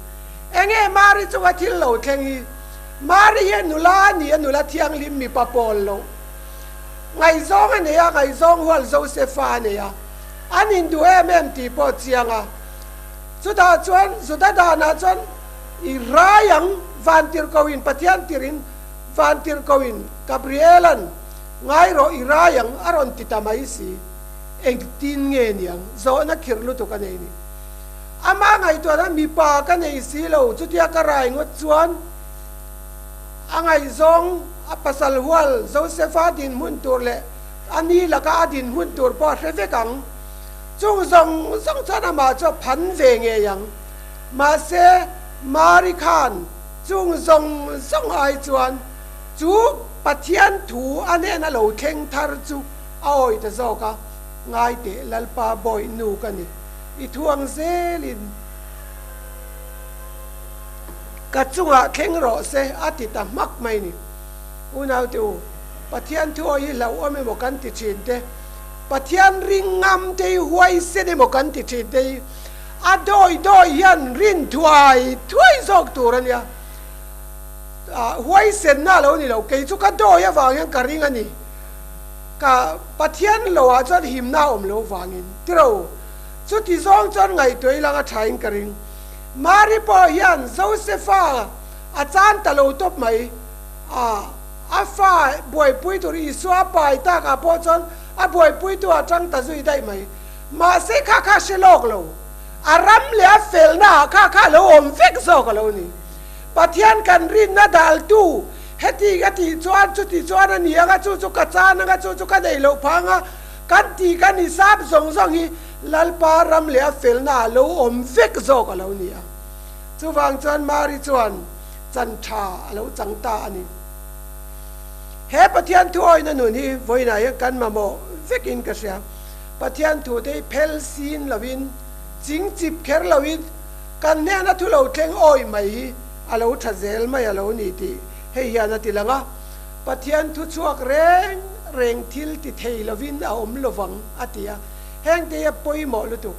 Enge Mari chunga thil lo thleng hi? Mari hi nula a ni a, nula thianghlim mipa pawl lo. Ngaihzawng a nei a, ngaihzawng hual Josefa a nei a, an induh em em tih pawh chiang a. Chutah chuan Juda danah chuan I rai ang, Vantirhkohin, Pathian tirin, Vantirhkohin, Gabrielan, ngai rawh i rai ang a rawn ti ta mai si. Engtin nge niang? Zawhna khirh lutuk a nei ni. Amah ngaihtuahna mipa ka nei si lo, chutia ka rai ngawt chuan a ngaihzawng a pasal hual Josefa dinhmun tur leh a ni laka a dinhmun tur pawh a hre vek ang. Chung zawng zawng chuan amah chu a phan ve ngei ang. Mahse, Mari khan chung zawng zawng ai chuan chu Pathian thu a hnena lo thleng thar chu a awi ta zawk a, Ngai teh Lalpa bawi nu ka ni, i thu ang zelin ka chungah thleng rawh se a ti ta hmak mai ni. Unaute u, Pathian thu awi hi hlauhawm emaw kan ti thin te, Pathian ring ngam te hi huaisen emaw kan ti thin te hi, A dawi dawi hian rin thuai thuai zawk tur a nia. Huaisenna a lo ni lo. Kei chu ka dawi avang hian ka ring a ni. Ka Pathian loah chuan himna a awm lo vangin. Tiro, chuti zawng chuan ngaihtuah ilang a thain ka ring. Mari pawh hian Josefa a chan ta lo tawp mai. A fa buaipui tur Isua pai takah pawh chuan a buaipuitu a tang ta zui daih mai. Mahse kha kha hre lawk lo, a ram leh a felna ah kha kha a lo awm vek zawk a lo ni. Pathian kan rinna daltu heti ka tih chuan chuti chuan a ni ang a, chu chu ka chan ang a, chu chu ka nei loh phah ang a, kan tih kan hisap zawng zawng hi Lalpa ram leh a felna ah a lo awm vek zawk a lo ni a. Chuvang chuan Mari chuan chan tha a lo chang ta a ni. He Pathian thu awihna nun hi vawiinah hian kan mamawh vekin ka hria. Pathian thu te hi phel sin lovin, ching chip kher lovin kan hnena thu lo thleng awih mai hi a lo tha zel mai a lo ni tih hei hian a ti lang a. Pathian thu chhuak reng reng thil ti thei lovin a awm lovang a ti a. Heng te hi a pawimawh lutuk.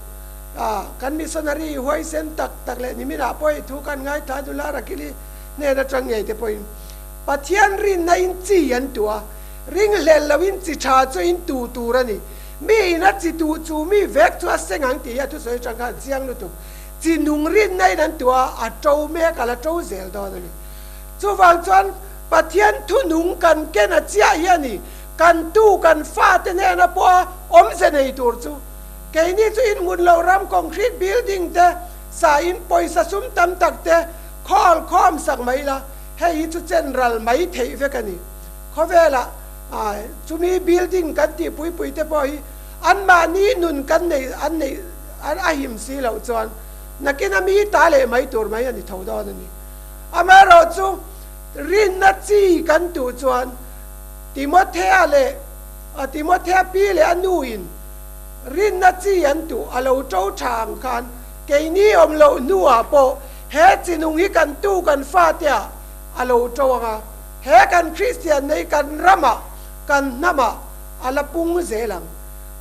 A, kan missionary huaisen tak tak leh niminah pawh hei thu kan ngaithla nula Rakili hnen atang ngei te pawhin Pathian rinna in chi an tuh a, ringhlel loin chi tha chu in tuh tur a ni. Mi in a chi tuh chu mi vek chu a seng ang tih hi a thusawi atang khan chiang lutuk. Chi nung rinna in an tuh a, a to mek a la to zel dawn a ni. Chuvang chuan Pathian thu nung kan ken a chiah hi a ni. Kan tu kan fate hnena pawha awmze nei tur chu keini chu in hmun lo ram concrete building te sa in pawisa sum tam tak te khawl khawm sak mai la hei hi chu chen ral mai theih vek a ni. Khawvelah chumi building kan tih pui pui te pawh hi anmahni nun kan nei an neih a him si loh chuan nakin a mi ta leh mai tur mai a ni tho dawn a ni. Amaherawhchu rinna chi kan tuh chuan Timothea leh Timothea pi leh a nu in rinna chi an tuh a lo to tha ang khan keini awm loh hnuah pawh he chi nung hi kan tu kan fate ah a lo to ang a, he kan Kristian nei kan ramah kan hnamah a la pung zel ang.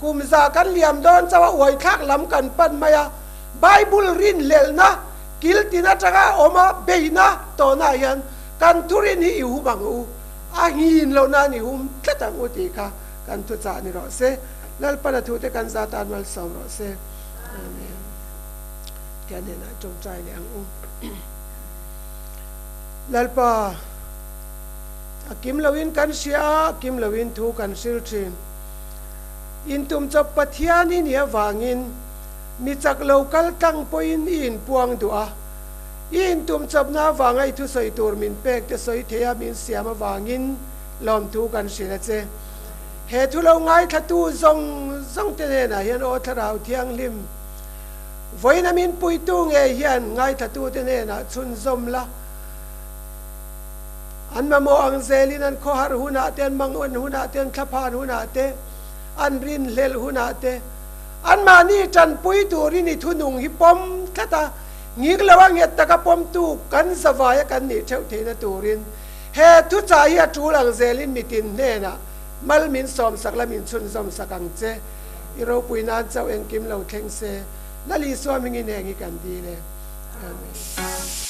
Kum za kan liam dawn chauh a uaithlak lam kan pan mai a, Bible rinhlelhna kil tin atanga awm a beihna tawhnaah hian kan thurin hi i hum ang u. A nghin loh nan i hum tlat ang u tih kha kan thuchah ni rawh se. Lalpan a thute kan za tan malsawm rawh se. Amen. Tian hnenah tawngtai leh ang u. Lalpa, a kim loin kan hria a, a kim loin thu kan hril thin. Intum chawp Pathian i nih avangin mi chak lo kal tlang pawhin i inpuang duh a. I intum chawpna avanga i thusawi tur min pek te sawi thei a min siam avangin lawmthu kan hrilh a che. He thu lo ngaithlatu zawng zawng te hnenah hian aw Thlarau Thianghlim, vawiin a min puitu ngei hian ngaithlatu te hnenah chhunzawm la. An mamawh ang zelin an khawhar hunah te, an mangawn hunah te, an thlaphan hunah te, an rinhlelh hunah te, anmahni tanpui turin i thunung hi pawm tlat a. Ngik lo a nghet taka pawmtu kan zavaia kan nih theuh theihna turin he thuchah hi a tul ang zelin mitin hnenah mal min sawmsak la min chhunzawmsak ang che. I ropui nan chauh engkim lo thleng se, Lal Isua hmingin heng hi kan dil e. Amen.